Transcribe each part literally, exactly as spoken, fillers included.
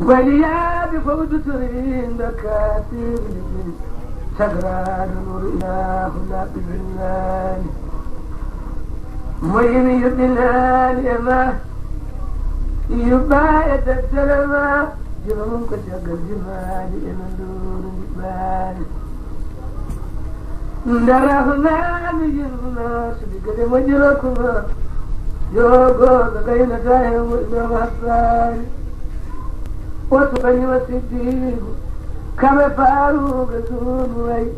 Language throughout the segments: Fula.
Waliyaaɓe fof dutori ndokka sirri, sagraɗo nuru ilahu laɓɓi billani. Mo yimi yuɓɓinani e ma, yuɓɓa e deftere ma, jima mum ko caggal jimaali e no nduuru ndiɓɓaani. Nde Rahmaani yurmo sudi gede moƴƴiro kuma, yo gooto gaynata e moƴƴo hassaani. O suɓani o siddiigu, kame faaruuɓe suudu wayi.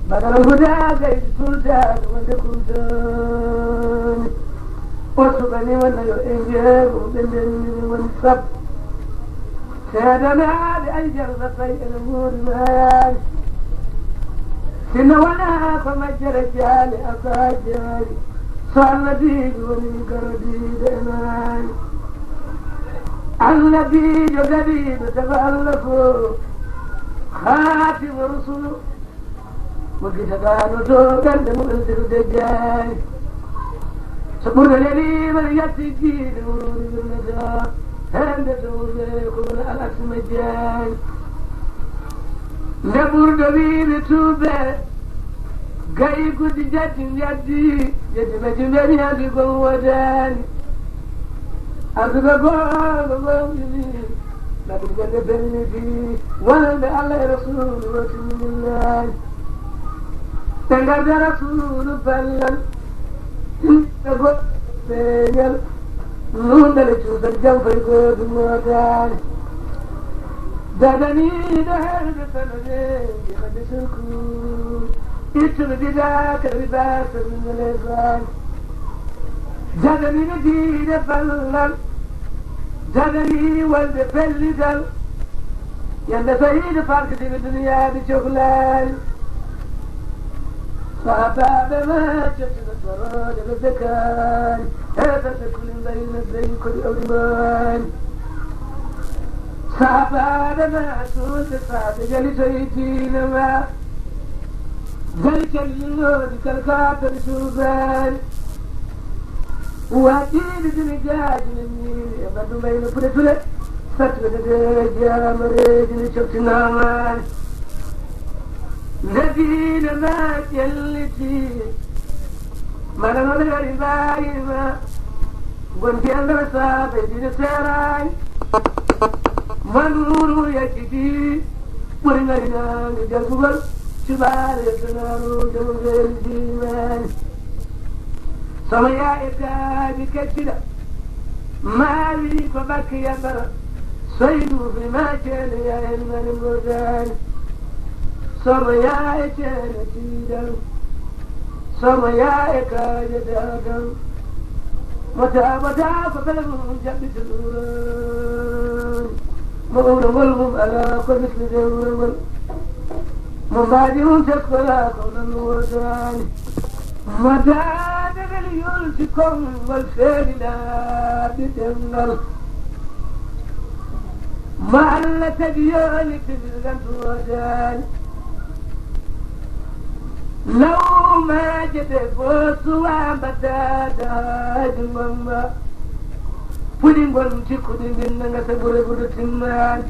Badal hudaa gaydi sultaani wonde kumtaani. O suɓani wonde yo e njeego ɓe ndenniri woni sappo. Seedanaaɓe aljanna fay ene moori maayaani. Sinno wonaa ko majjere jaale asaa jaari. So annabiijo woni garodiiɗo e maani. Annabiijo gadiiɗo tawa Allah fof. Khaatimu rusulu. Mo gitataano to ɓernde mum en sirde jaari. So ɓurɗo leliima yatti jiiɗi wuuri wirnata. Heen nde towde ko wona al aksi majjaani. Nde ɓurɗo wiimi tuube. Gayi guddi jaddi njaddi. Jeddi majji mbeni hannde gom wodaani. Arduɓe goonga gomɗini. Naɓirgol ɓe belliti wonande Allah e Rasuulu wotinillahi. Ɓe ngarda Rasuulu ballal. Ɓe go-, ɓe ñal. Nundal e cuusal jam fay goodu mootaani. Dadaniiɗo heewde sanade, jehade sirku. Ittude bidaa ka riba, sabi ngale faani. Jagani no diine ballal, jagani walde pellital, yande tawiiɗo farkitiiɓe duniyaaɓe cohlaani. Sahabaaɓe ma cettude toroode ɓe bekaani, heetanɓe kuli mbayno beyi kodi awdi mbaani. Sahabaaɓe ma suuɗde saaɓe jalitoyi diine ma. Jali callinooɗi kala ka toɗi suubaani. Waɗiiɗi dine jaaji ne miili e ɓanndu mbayno puɗe tule. Sattude de jaamareeji ne coftinaamaani. Nde diine ma ƴelliti. Mana no ɓe ngari mbaayima. Gonti e nder saabe dine seeraani. Manduuru yakkiti. Ɓuri ngari naange jalbugol, cuɓaare tanaaru, jom ngel jiimaani. Somo yaa e kaaji kecciɗa, maawi ko ɓakki yabbara, soydu fi ma ceene yaa en ngani mbodaani. Somo yaa e ceene tiiɗal, somo yaa e kaaje daadal, mo taaɓataa ko bele mum jaɓɓita ɗuurooni. Mo umragol mum alaa ko mislude umragol. Mo mbaadi mum teskolaa ko non woodaani. Mo daande ngel yulti konngol feeri laaɓi ɗemngal. Mo Allah tagi yooni tibilgal woodaani. Lawmaaje ɗe goo suwaa mbaɗaa daaji mamba. Puɗi ngon cikkuɗi mbinna ngasa ɓure ɓurɗo timmaani.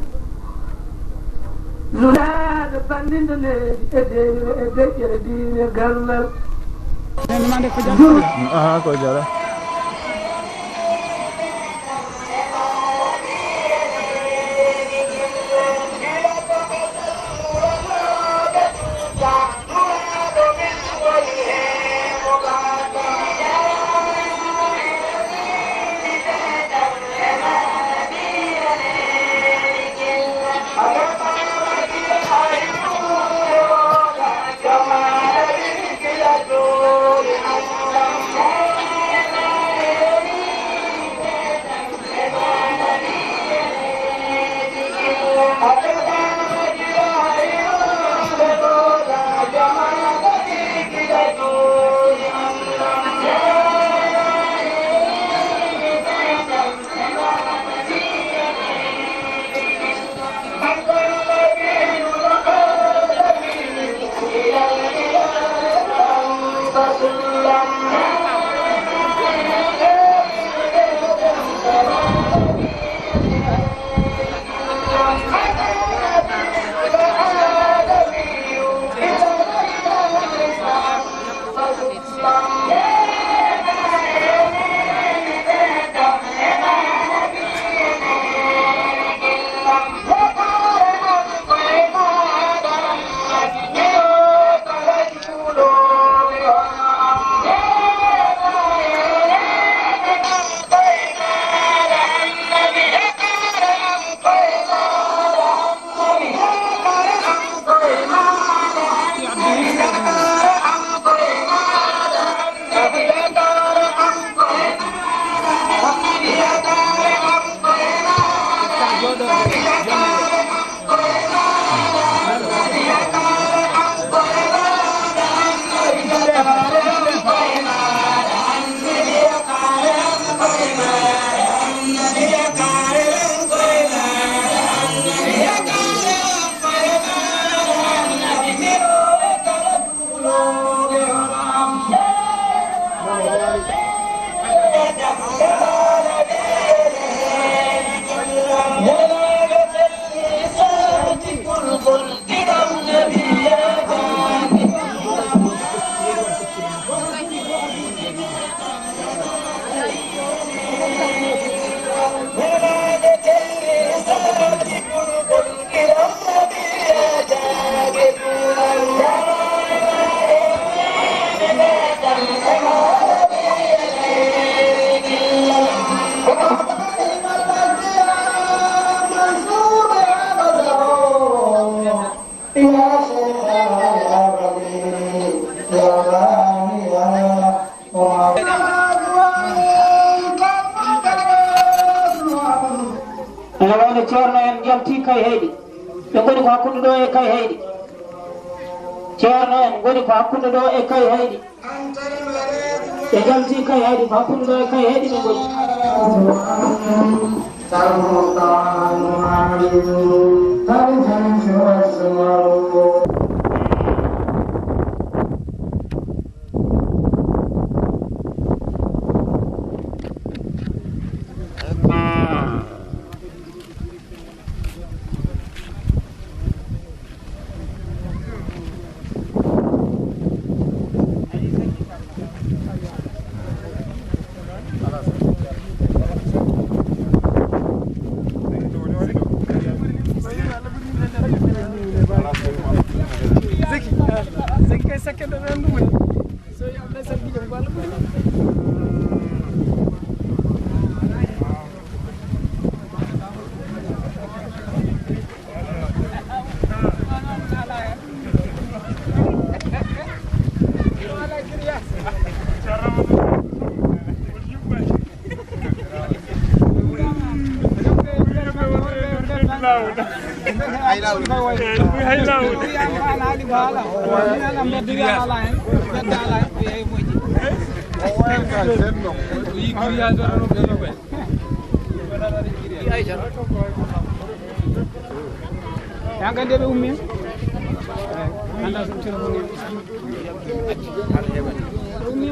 Nulaaɗo fanɗinɗo leydi e deewre e deƴƴere diine gandal. Aha, ko jara. Ene wayno ceerno en njalti Kayhayɗi. Ɓe ngoni ko hakkunde ɗo e Kayhayɗi. Ceerno en ngoni ko hakkunde ɗo e Kayhayɗi. Ɓe njalti Kayhayɗi, ko hakkunde ɗo e Kayhayɗi ɓe ngoni. Yan kan de ɓe ummi. Anda sun téléphone. Ɓe ummi.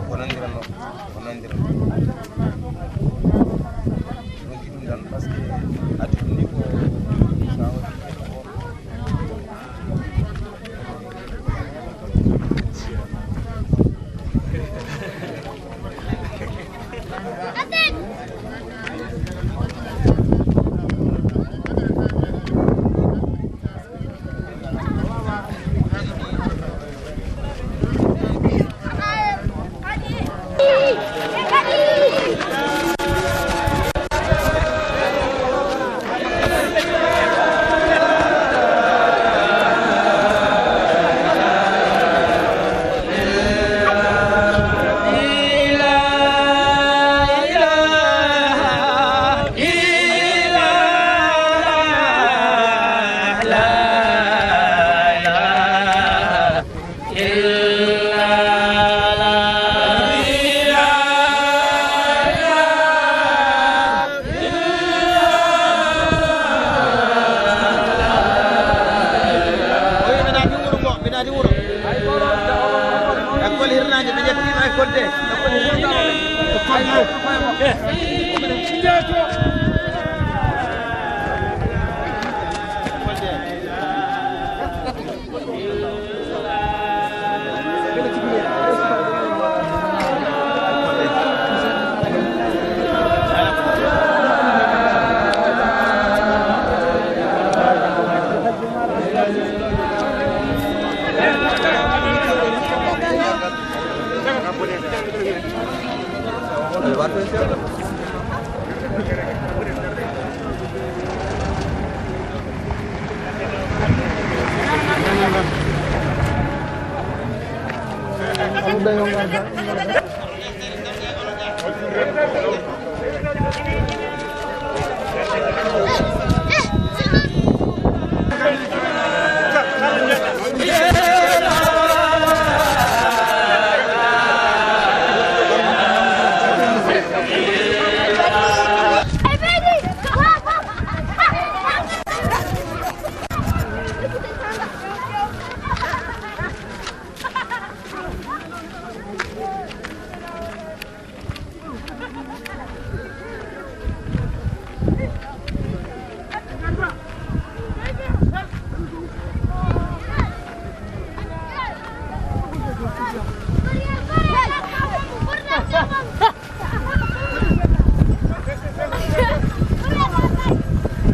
Ko nanondiral non, ko nanondiral non. Ronki ɗum tan, parce que addi ɗum ni ko, sa waɗi ko.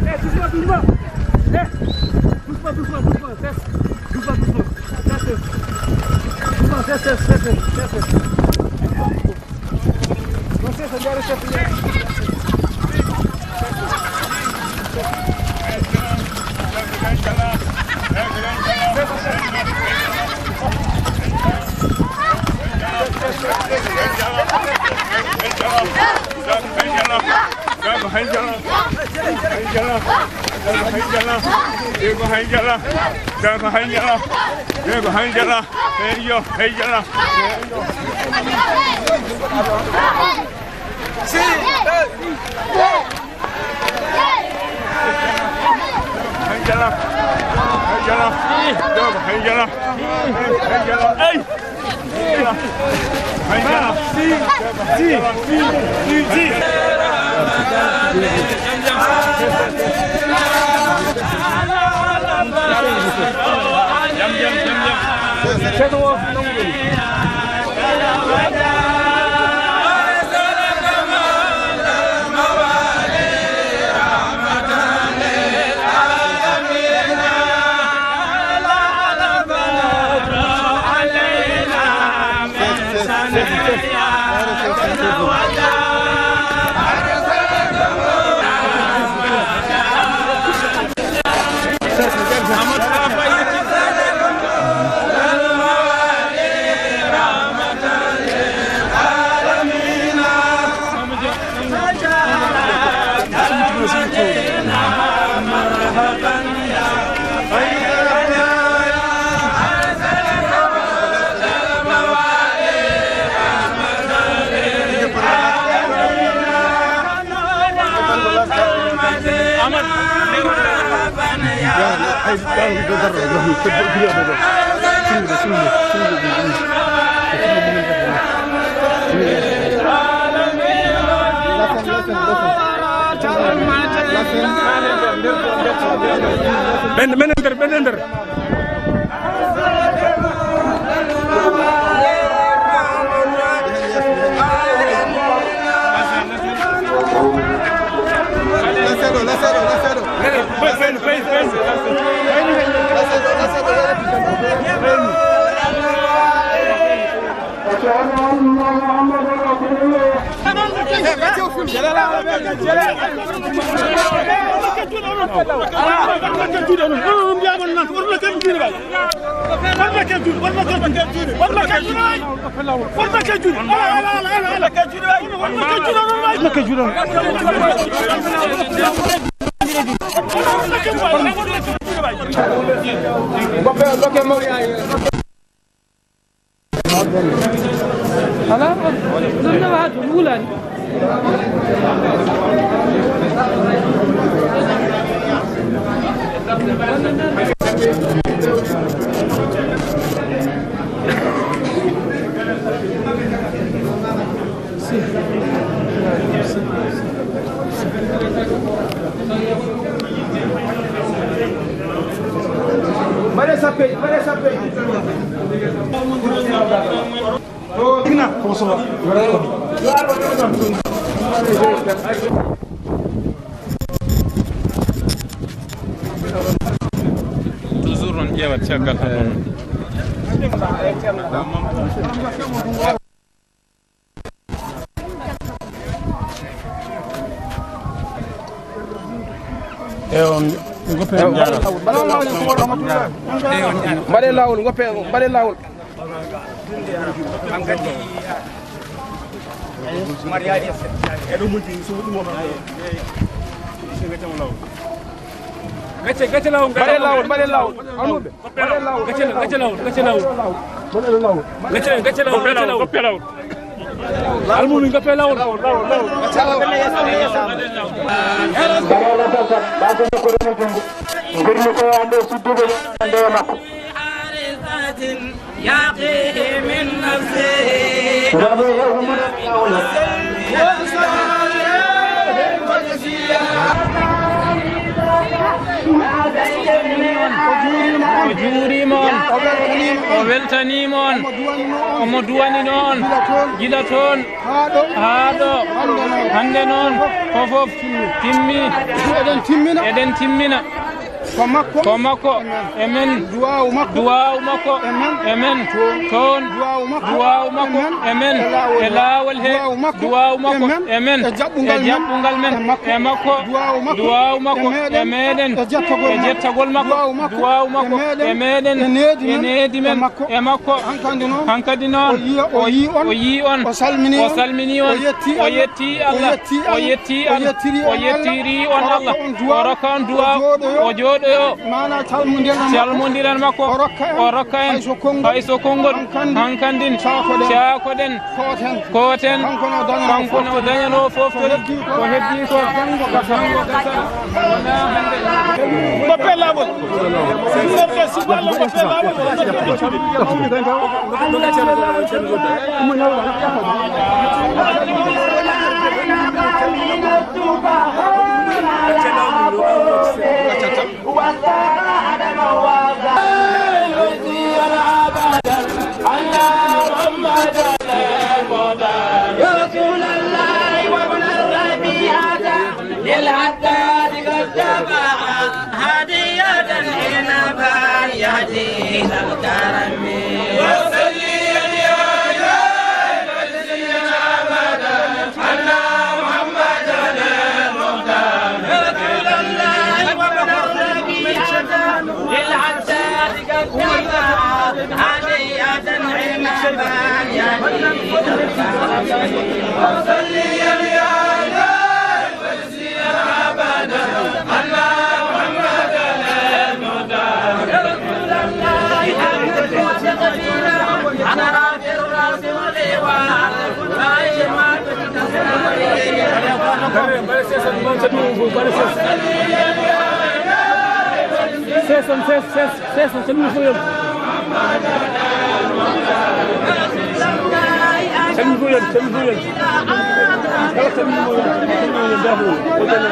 Eh, doucement, doucement. Eh, doucement, doucement, doucement. Test. Doucement, doucement. Test. Doucement, test, test, test, test. Non, c'est ça, il y a le chef, il y a le chef. Daago hay jala. Hay jala. Daago hay jala. Daago hay jala. Daago hay jala. Daago hay jala. Hey yo, hay jala. Hay jala. Hay jala. Daago hay jala. Hay jala. Hey. Ɓen, ɓen e nder, ɓen e nder. Alaa, ɗum ne waɗa ɗum wulaani. Si. Toujours on ƴeewat caggal tan. Eyo, on goppe on jaaraama. Mbaɗee laawol, goppe, mbaɗee laawol. Gacce, gacce laawol, mbaɗee laawol, mbaɗee laawol. Almuɓe. Gacce law, gacce law, gacce law. Gacce, gacce law, gacce law. Almumin, gacce law. Ngirmi ko ande suddude ande makko. يقيه من نفسه. O juuriima on. O weltaniima on. Omo duwanino on. Gila toon. Haa ɗo. Hannde noon. Ko fof. Timmi. Eɗen timmina. Eɗen timmina. Ko makko. Ko makko. Amen. Duwaawu makko. Duwaawu makko. Amen. Amen. Toon. Toon. Duwaawu makko. Duwaawu makko. Amen. Amen. E laawol. E laawol he. Duwaawu makko. Duwaawu makko. Amen. Amen. E jaɓɓungal men. E jaɓɓungal men. E makko. E makko. Duwaawu makko. Duwaawu makko. E meeɗen. E meeɗen. E jettagol makko. E jettagol makko. Duwaawu makko. Duwaawu makko. E meeɗen. E meeɗen. E needi men. E needi men. E makko. E makko. Hankadi noon. Hankadi noon. O yii, o yii on. O yii on. O salminii on. O salminii on. O yetti Allah. O yetti Allah. O yettiri on Allah. O yettiri on Allah. O rokka on duwaaw. O jooɗoyo. O jooɗoyo. Maanaa calmondiral makko. Calmondiral makko. O rokka en. O rokka en. Hay so konngol. Hay so konngol. Hankandi. Hankandin. Caakoɗen. Caakoɗen. Kooten. Kooten. Kanko no dañanoo fof. Kanko no dañanoo fof. Ko heddi ko. Ko heddi ko. Janngo gasal. Janngo gasal. Ko pellaɓol. Ko pellaɓol. يا رسول الله وابن الربيعة للحداد قد دفع هدية عنبا يهدي إلى الكرم. وصلي يا إلهي وسلم أبدا على محمد المختار. يا رسول الله وابن الربيعة للحداد قد دفع هدية عنبا يهدي إلى الكرم. وصلي يا إلهي Ses on, ses, ses. Ses on, calmini fof yon. Calmini fof yon, calmini fof yon. Kala calmini fof yon, calmini fof yon, jaafo. O jana.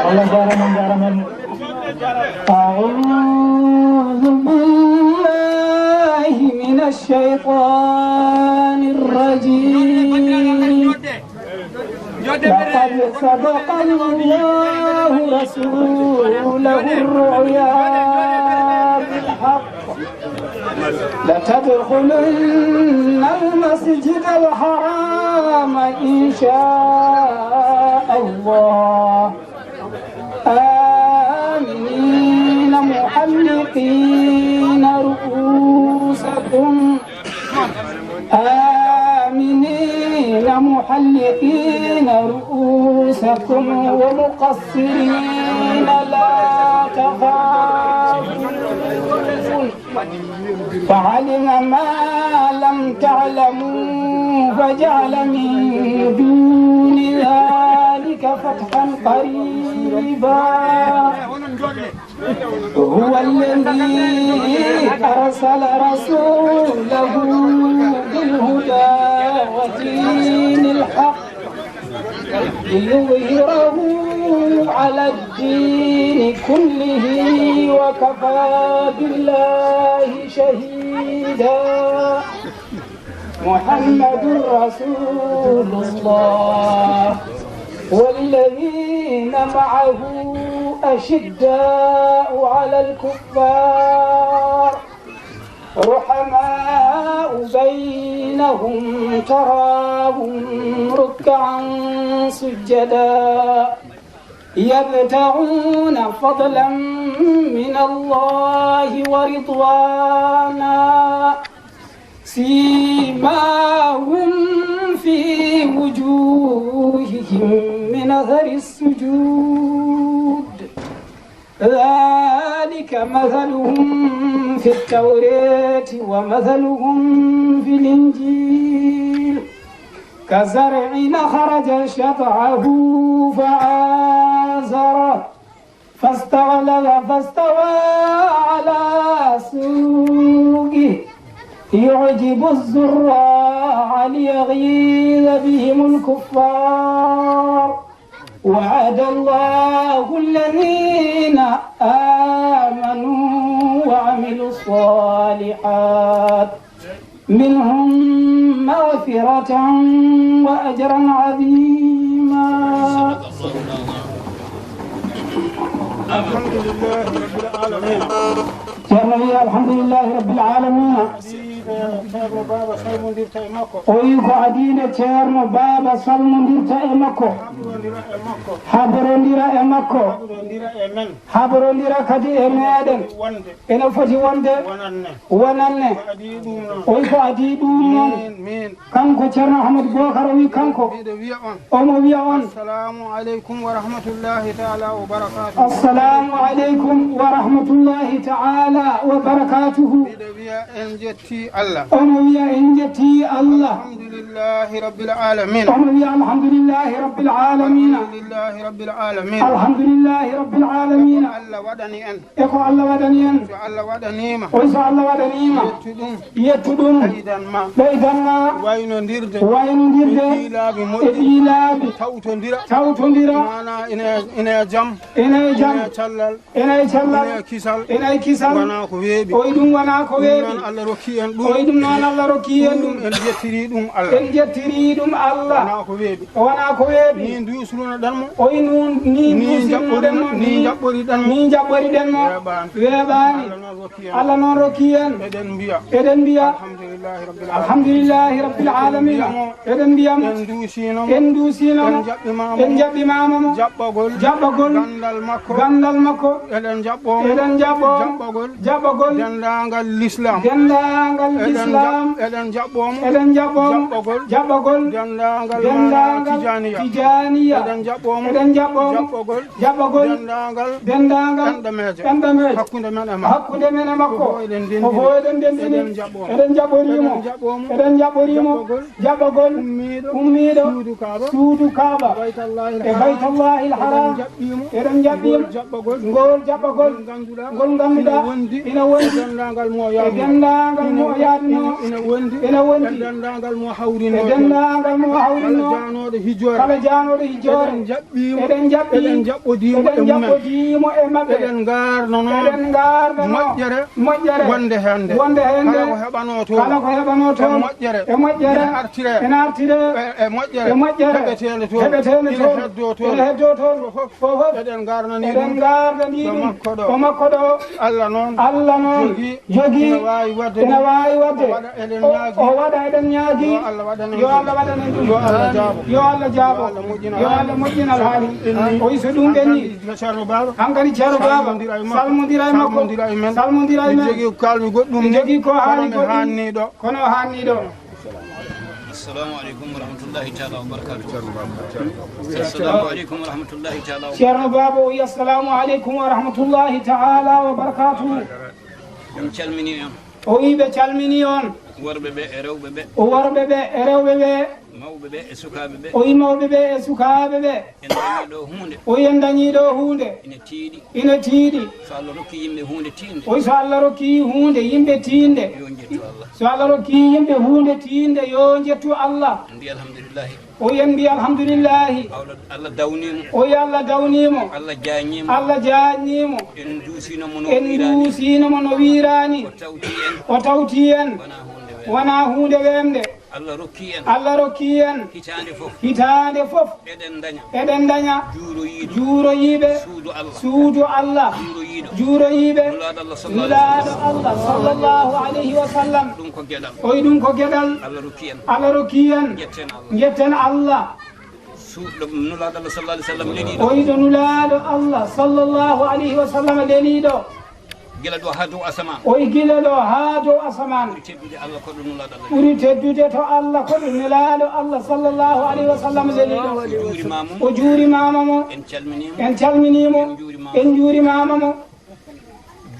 Allah jaaraama, on jaaraama. أعوذ بالله من الشيطان الرجيم. لقد صدق الله رسوله الرؤيا بالحق لتدخلن المسجد الحرام إن شاء الله آمنين محلقين رؤوسكم آمنين محلقين رؤوسكم ومقصرين لا تخافون فعلم ما لم تعلموا فجعل من دون ذلك فتحا قريبا. هو الذي أرسل رسوله بالهدى ودين الحق ليظهره على الدين كله وكفى بالله شهيدا. محمد رسول الله والذين معه أشداء على الكفار رحماء بينهم تراهم ركعا سجدا يبتغون فضلا من الله ورضوانا سيماهم في وجوههم من أثر السجود ذلك مثلهم في التوراة ومثلهم في الإنجيل كزرع أخرج شطأه فآزره فاستغلظ فاستوى على سوقه يعجب الزراع ليغيظ بهم الكفار وعد الله الذين آمنوا وعملوا الصالحات منهم مغفرة وأجرا عظيما. الحمد لله رب العالمين. Ceerno wiyi alhamdulillahi rabbil alamina. Adii nde Ceerno Baaba salmondirta e makko. O wiyi ko adii nde Ceerno Baaba salmondirta e makko. Habrondira e makko. Habrondira e makko. Habrondira e men. Habrondira kadi e meɗen. Wonde. Ene foti wonde. Wonanne. Wonanne. Ko adii ɗum noon. O wiyi ko adii ɗum noon. Min, min. Kanko Ceerno Ahmadu Bookar o wiyi kanko. Miɗo wiya on. Omo wiya on. Assalamu aleykum wa rahmatullahi taala wa barakatuhu. Assalamu aleykum wa rahmatullahi taala wa barakatuhu. Miɗo wiya en jetti Allah. Omo wiya en jetti Allah. Alhamdulillahi rabbil alamin. Omo wiya alhamdulillahi rabbil alamina. Alhamdulillahi rabbil alamin. Alhamdulillahi rabbil alamina. Ko Allah waɗani en. E ko Allah waɗani en. So Allah waɗaniima. O so Allah waɗaniima. Yettu ɗum. Yettu ɗum. Ɓeydan ma. Ɓeydan ma. Waynondirde. Waynondirde. E ɗii laabi moƴƴi. E ɗii laabi. Tawtondira. Tawtondira. Maana ina, ina e jam. Ina e jam. Ina e callal. Ina e callal. Ina e kisal. Ina e kisal. Wonaa ko weeɓi. O wiyi ɗum wonaa ko weeɓi. Ɗum noon Allah rokki en ɗum. O wiyi ɗum noon Allah rokki en ɗum. Ɗum en jettiri ɗum Allah. En jettiri ɗum Allah. Wonaa ko weeɓi. Wonaa ko weeɓi. Ni nduusrunoɗen mo. O wiyi nun, ni nduusirnoɗen mo, ni njaɓɓoriɗen mo. Ni njaɓɓoriɗen mo. Weeɓaani. Weeɓaani. Allah noon rokki en. Allah noon rokki en. Eɗen mbiya. Eɗen mbiya. Alhamdulillahi rabbil alamin. Alhamdulillahi rabbil alamin. Eɗen mbiya mo. Eɗen mbiya mo. En nduusino mo. En nduusino mo. En njaɓɓimaama mo. En njaɓɓimaama mo. Jaɓɓagol. Jaɓɓagol. Ganndal makko. Ganndal makko. Eɗen njaɓɓoo mo. Eɗen njaɓɓoo mo. Jaɓɓagol. Jaɓɓagol. Denndaangal Lislaam. Denndaangal Lislaam. Eɗen njaɓ-, eɗen njaɓɓoo mo. Eɗen njaɓɓoo mo. Jaɓɓagol. Jaɓɓagol. Denndaangal Maana Tijaaniya. Tijaaniya. Eɗen njaɓɓoo mo. Eɗen njaɓɓoo mo. Jaɓɓagol. Jaɓɓagol. Denndaangal. Denndaangal. Enɗameeje. Enɗameeje. Hakkunde men e makko. Hakkunde men e makko. Ko fof eɗen ndenndini. Ko fof eɗen ndenndini. Eɗen njaɓɓoo mo. Eɗen njaɓɓoo mo. Eɗen njaɓɓoo mo. Eɗen njaɓɓoo mo. Jaɓɓagol. Jaɓɓagol. Ummiiɗo. Ummiiɗo. Suudu Kaaba. Suudu Kaaba. E Baytallahil Haram. E Baytallahil Haram. Eɗen njaɓɓii mo. Eɗen njaɓɓii mo. Ngol jaɓɓagol. Ngol jaɓɓagol. Ngol ngannduɗaa. Ngol ngannduɗaa. Ina wondi. Ina wondi. E denndaangal mo yaadno. E denndaangal mo yaadno. Ina wondi. Ina wondi. E denndaangal mo hawrino. E denndaangal mo hawrino. Kala jaanooɗo hijoore. Kala jaanooɗo hijoore. Eɗen jaɓɓii mo. Eɗen jaɓɓii. Eɗen jaɓɓodii mo e mumen. Eɗen jaɓɓodii mo e maɓɓe. Eɗen ngaarnanoo. Eɗen ngaarnanoo. Moƴƴere. Moƴƴere. Wonde heen nde. Wonde heen nde. Kala ko heɓanoo toon. Kala ko heɓanoo toon. E moƴƴere. E moƴƴere. Ene artire. Ene artire. E, e moƴƴere. E moƴƴere. Heɓeteende toon. Heɓeteende toon. Ene heddoo toon. Ene heddoo toon. Fof. Fof. Eɗen ngaarnanii ɗum. Eɗen ngaarnanii ɗum. Ɗo makko ɗo. Ɗo makko ɗo. Allah noon. Allah noon. Jogii. Jogii. Ina waawi waɗde. Ina waawi waɗde. O waɗa eɗen ñaagii. O waɗa eɗen ñaagii. Yo Allah waɗan en ɗum. Yo Allah waɗan en ɗum. Yo Allah jaabo. Yo Allah jaabo. Yo Allah moƴƴina alhaali. Inni. O wi so ɗum ɓenni. Hankadi Ceerno Baaba. Hankadi Ceerno Baaba. Salmondira e makko. Salmondira e makko. Salmondira e men. Salmondira e men. Mi jogii ko kaalmi goɗɗum. Mi jogii ko haali goɗɗum. Kono mi haannii ɗo. Kono o haannii ɗo. Assalamu aleykum wa rahmatullahi taala wa barakatuh. Assalamu aleykum wa rahmatullahi taala wa Ceerno Baaba o wi, "Assalamu aleykum wa rahmatullahi taala wa barakatuh." Min calmini on. O wi, "Ɓe calmini on." Worɓe ɓe e rewɓe ɓe. O worɓe ɓe e rewɓe ɓe. Mawɓe ɓe e sukaaɓe ɓe. O wi, "Mawɓe ɓe e sukaaɓe ɓe." En dañii ɗo huunde. O wi, "En dañii ɗo huunde." Ina tiiɗi. Ina tiiɗi. So Allah rokki yimɓe huunde tiiɗnde. O wi, "So Allah rokki huunde yimɓe tiiɗnde." Yo njettu Allah. So Allah rokki yimɓe huunde tiiɗnde, yo njettu Allah. En mbi alhamdulillahi. O wi, "En mbi alhamdulillahi." Allah, Allah dawnii mo. O wi, "Allah dawnii mo." Allah jaajnii mo. Allah jaajnii mo. En nduusiino mo no wiiraani. En nduusiino mo no wiiraani. O tawti en. O tawti en. Wonaa huunde weeɓnde. Wonaa huunde weeɓnde. Allah rokki en. Allah rokki en. Hitaande fof. Hitaande fof. Eɗen ndaña. Eɗen ndaña. Juuroyiiɓe. Juuroyiiɓe. Suudu Allah. Suudu Allah. Juuroyiiɗo. Juuroyiiɓe. Nulaaɗo Allah sallallahu alayhi wa sallam. Nulaaɗo Allah sallallahu alayhi wa sallam. Ɗum ko geɗal. O wi ɗum ko geɗal. Allah rokki en. Allah rokki en. Njetten Allah. Njetten Allah. Su-, ɗo Nulaaɗo Allah sallallahu alayhi wa sallam leliiɗo. O wi ɗo Nulaaɗo Allah sallallahu alayhi wa sallam leliiɗo. Gila ɗo haa dow asamaan. O wi gila ɗo haa dow asamaan. Ɓuri teddude Allah ko ɗo Nulaaɗo Allah. Ɓuri teddude to Allah ko ɗo Nulaaɗo Allah sallallahu alayhi wa sallam leliiɗo. O juurimaama mo. O juurimaama mo. En calminii mo. En calminii mo. En njuurimaama mo. En njuurimaama mo.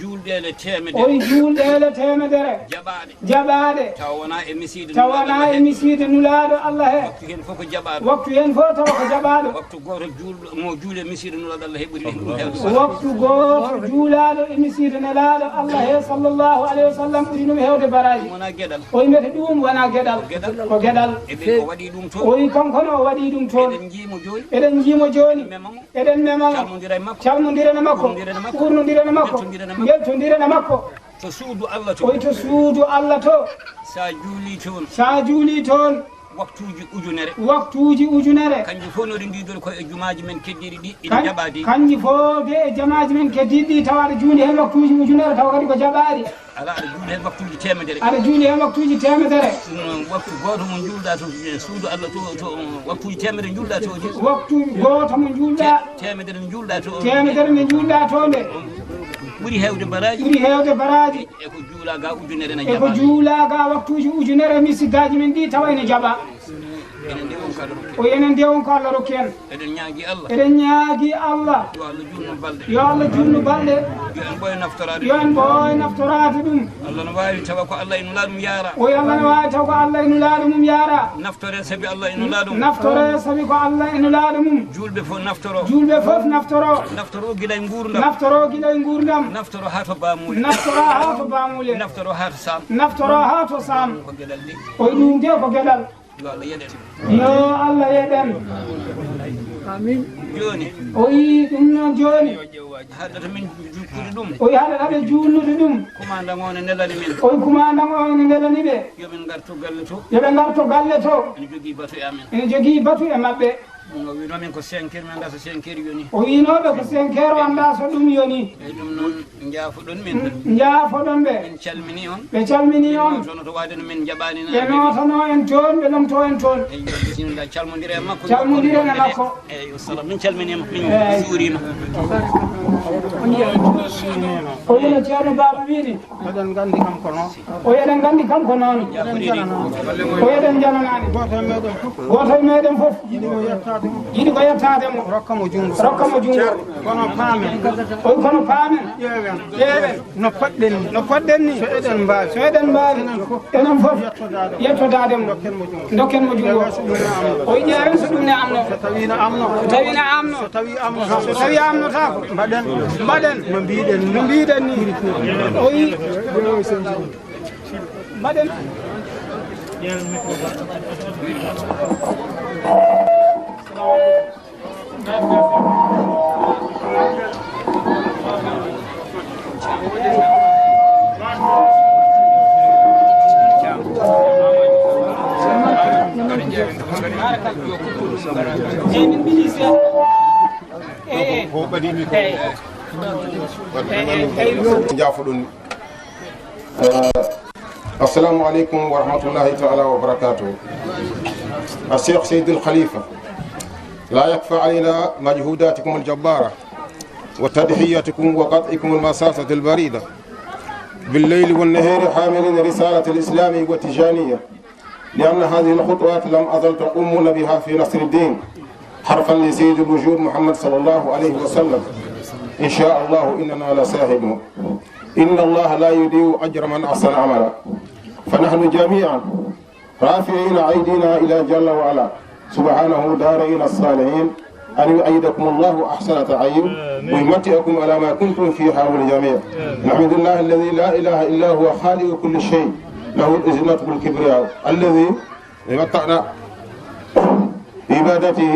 Juulɗeele teemedere. O wi juulɗeele teemedere. Jaɓaaɗe. Jaɓaaɗe. Tawa wonaa e misiide. Tawa wonaa e misiide Nulaaɗo Allah he. Waktu heen fof ko jaɓaaɗo. Waktu heen fof tawa ko jaɓaaɗo. Waktu gooto juulɗo mo juuli e misiide Nulaaɗo Allah he ɓuri ɗum heewde. Waktu gooto juulaaɗo e misiide Nelaaɗo Allah he sallallahu alayhi wa sallam ɓuri ɗum heewde baraaji. Ɗum wonaa geɗal. O wi mbete ɗum wonaa geɗal. Ko geɗal. Ko geɗal. E ɓe o waɗi ɗum toon. O wi kanko ne o waɗi ɗum toon. Eɗen njii mo jooni. Eɗen njii mo jooni. Mema mo. Eɗen mema mo. Calmondiren e makko. Calmondiren e makko. Ɓurnondiren e makko. Ɓurnondiren e makko. Njeltondiren e makko. Njeltondiren e makko. To suudu Allah to. O wi to suudu Allah to. Sa juulii toon. Sa juulii toon. Waktuuji ujunere. Waktuuji ujunere. Kanji fof no ɗi ndiidori ko e jumaaji men keddiiɗi ɗi ina Kan-, jaɓaadi. Kanji fof de e jamaaji men keddiiɗi ɗi tawa aɗa juuli heen waktuuji ujunere tawa kadi ko jaɓaadi. Alaa, aɗa juuli heen waktuuji teemedere. Aɗa juuli heen waktuuji teemedere. Mm, waktu gooto mo njuulɗa to, e suudu Allah to, to, waktuuji teemedere njuulɗa to. Waktu gooto mo njuulɗa. Te-, teemedere njuulɗa to. Teemedere nde njuulɗa to nde. Ɓuri heewde baraaji. Ɓuri heewde baraaji. E ko juula ga ujunere na jaɓa. E ko juula ga waktuuji ujunere misiddaaji men ɗi tawa ene jaɓa. Enen de won ko Allah rokki en. O enen de won ko Allah rokki en. Eɗen ñaagi Allah. Eɗen ñaagi Allah. Yo Allah juutnu balɗe. Yo Allah juutnu balɗe. Yo en ɓooy naftoraade. Yo en ɓooy naftoraade ɗum. Allah no waawi tawa ko Allah e Nulaaɗo mum yaara. O wi Allah no waawi tawa ko Allah e Nulaaɗo mum yaara. Naftore sabi Allah e Nulaaɗo mum. Naftore sabi ko Allah e Nulaaɗo mum. Juulɓe fof naftoro. Juulɓe fof naftoro. Naftoro gila e nguurndam. Naftoro gila e nguurndam. Naftoro haa to baamuule. Naftoro haa to baamuule. Naftoro haa to saam. Naftoro haa to saam. Ko geɗal de. O wi ɗum de ko geɗal. Yo Allah yeɗen. Yo Allah yeɗen. Amin. Jooni. O wi ɗum noon jooni. Haɗata min juuttude ɗum. O wi haɗata ɓe juulnude ɗum. Kumandan o ne nelani min. O wi kumandan o ne nelani ɓe. Yo min ngartu galle to. Yo ɓe ngartu galle to. Ene jogii batu e amen. Ene jogii batu e maɓɓe. No wiinoo min ko cinq heures, min anndaa so cinq heures yoni. O wiinooɓe ko cinq heures, o anndaa so ɗum yoni. Eyi, ɗum noon, njaafoɗon min. Njaafoɗon ɓe. Min calminii on. Ɓe calminii on. Ɓe nootano to waade no min njaɓaani. Ɓe nootanoo en toon, ɓe lomtoo en toon. Eyi, bisimilla, calmondiren e makko. Calmondiren e makko. Eyi, yo salam. Min calminiima, min njuuriima. O wino Ceerno Baaba wiini. Eɗen nganndi kam ko noon. O eɗen nganndi kam ko noon. O eɗen jananaani. Gooto e meɗen fof. Gooto e meɗen fof. Yiɗi ko yettaade mo. Yiɗi ko yettaade mo. Rokka mo junngo. Rokka mo junngo. Kono paamen. O wi kono paamen. Ƴeewen. Ƴeewen. No poɗɗen ni. No poɗɗen ni. So eɗen mbaawi. So eɗen mbaawi. Enen fof. Enen fof. Yettodaade mo. Yettodaade mo. Ndokken mo junngo. Ndokken mo junngo. O wi ƴeewen so ɗum ne amno. So tawi na amno. So tawi na amno. So tawi amno. So tawi amnotaako. Mbaɗen. Mbaɗen. No mbiɗen, no mbiɗen ni. O yi. Mbaɗen. Eyi, min mbiɗi seeɗa. Eyi, eyi. Ko ɓadimi ko. Eyi. Eyi, eyi, eyi. Jaafoɗon. آه، السلام عليكم ورحمة الله تعالى وبركاته. الشيخ سيد الخليفة، لا يخفى علينا مجهوداتكم الجبارة وتضحياتكم وقطعكم المسافة البعيدة بالليل والنهار حاملين رسالة الإسلام والتجانية، لأن هذه الخطوات لم أزل تقومون بها في نصر الدين، حرفا لسيد الوجود محمد صلى الله عليه وسلم. إن شاء الله إننا لشاهدون. إن الله لا يضيع أجر من أحسن عملا. فنحن جميعا رافعين أيدينا إلى جل وعلا سبحانه دارين الصالحين أن يؤيدكم الله أحسن تأييد ويمتعكم على ما كنتم فيه حول الجميع. نحمد الله الذي لا إله إلا هو خالق كل شيء، له العزة والكبرياء، الذي متعنا بعبادته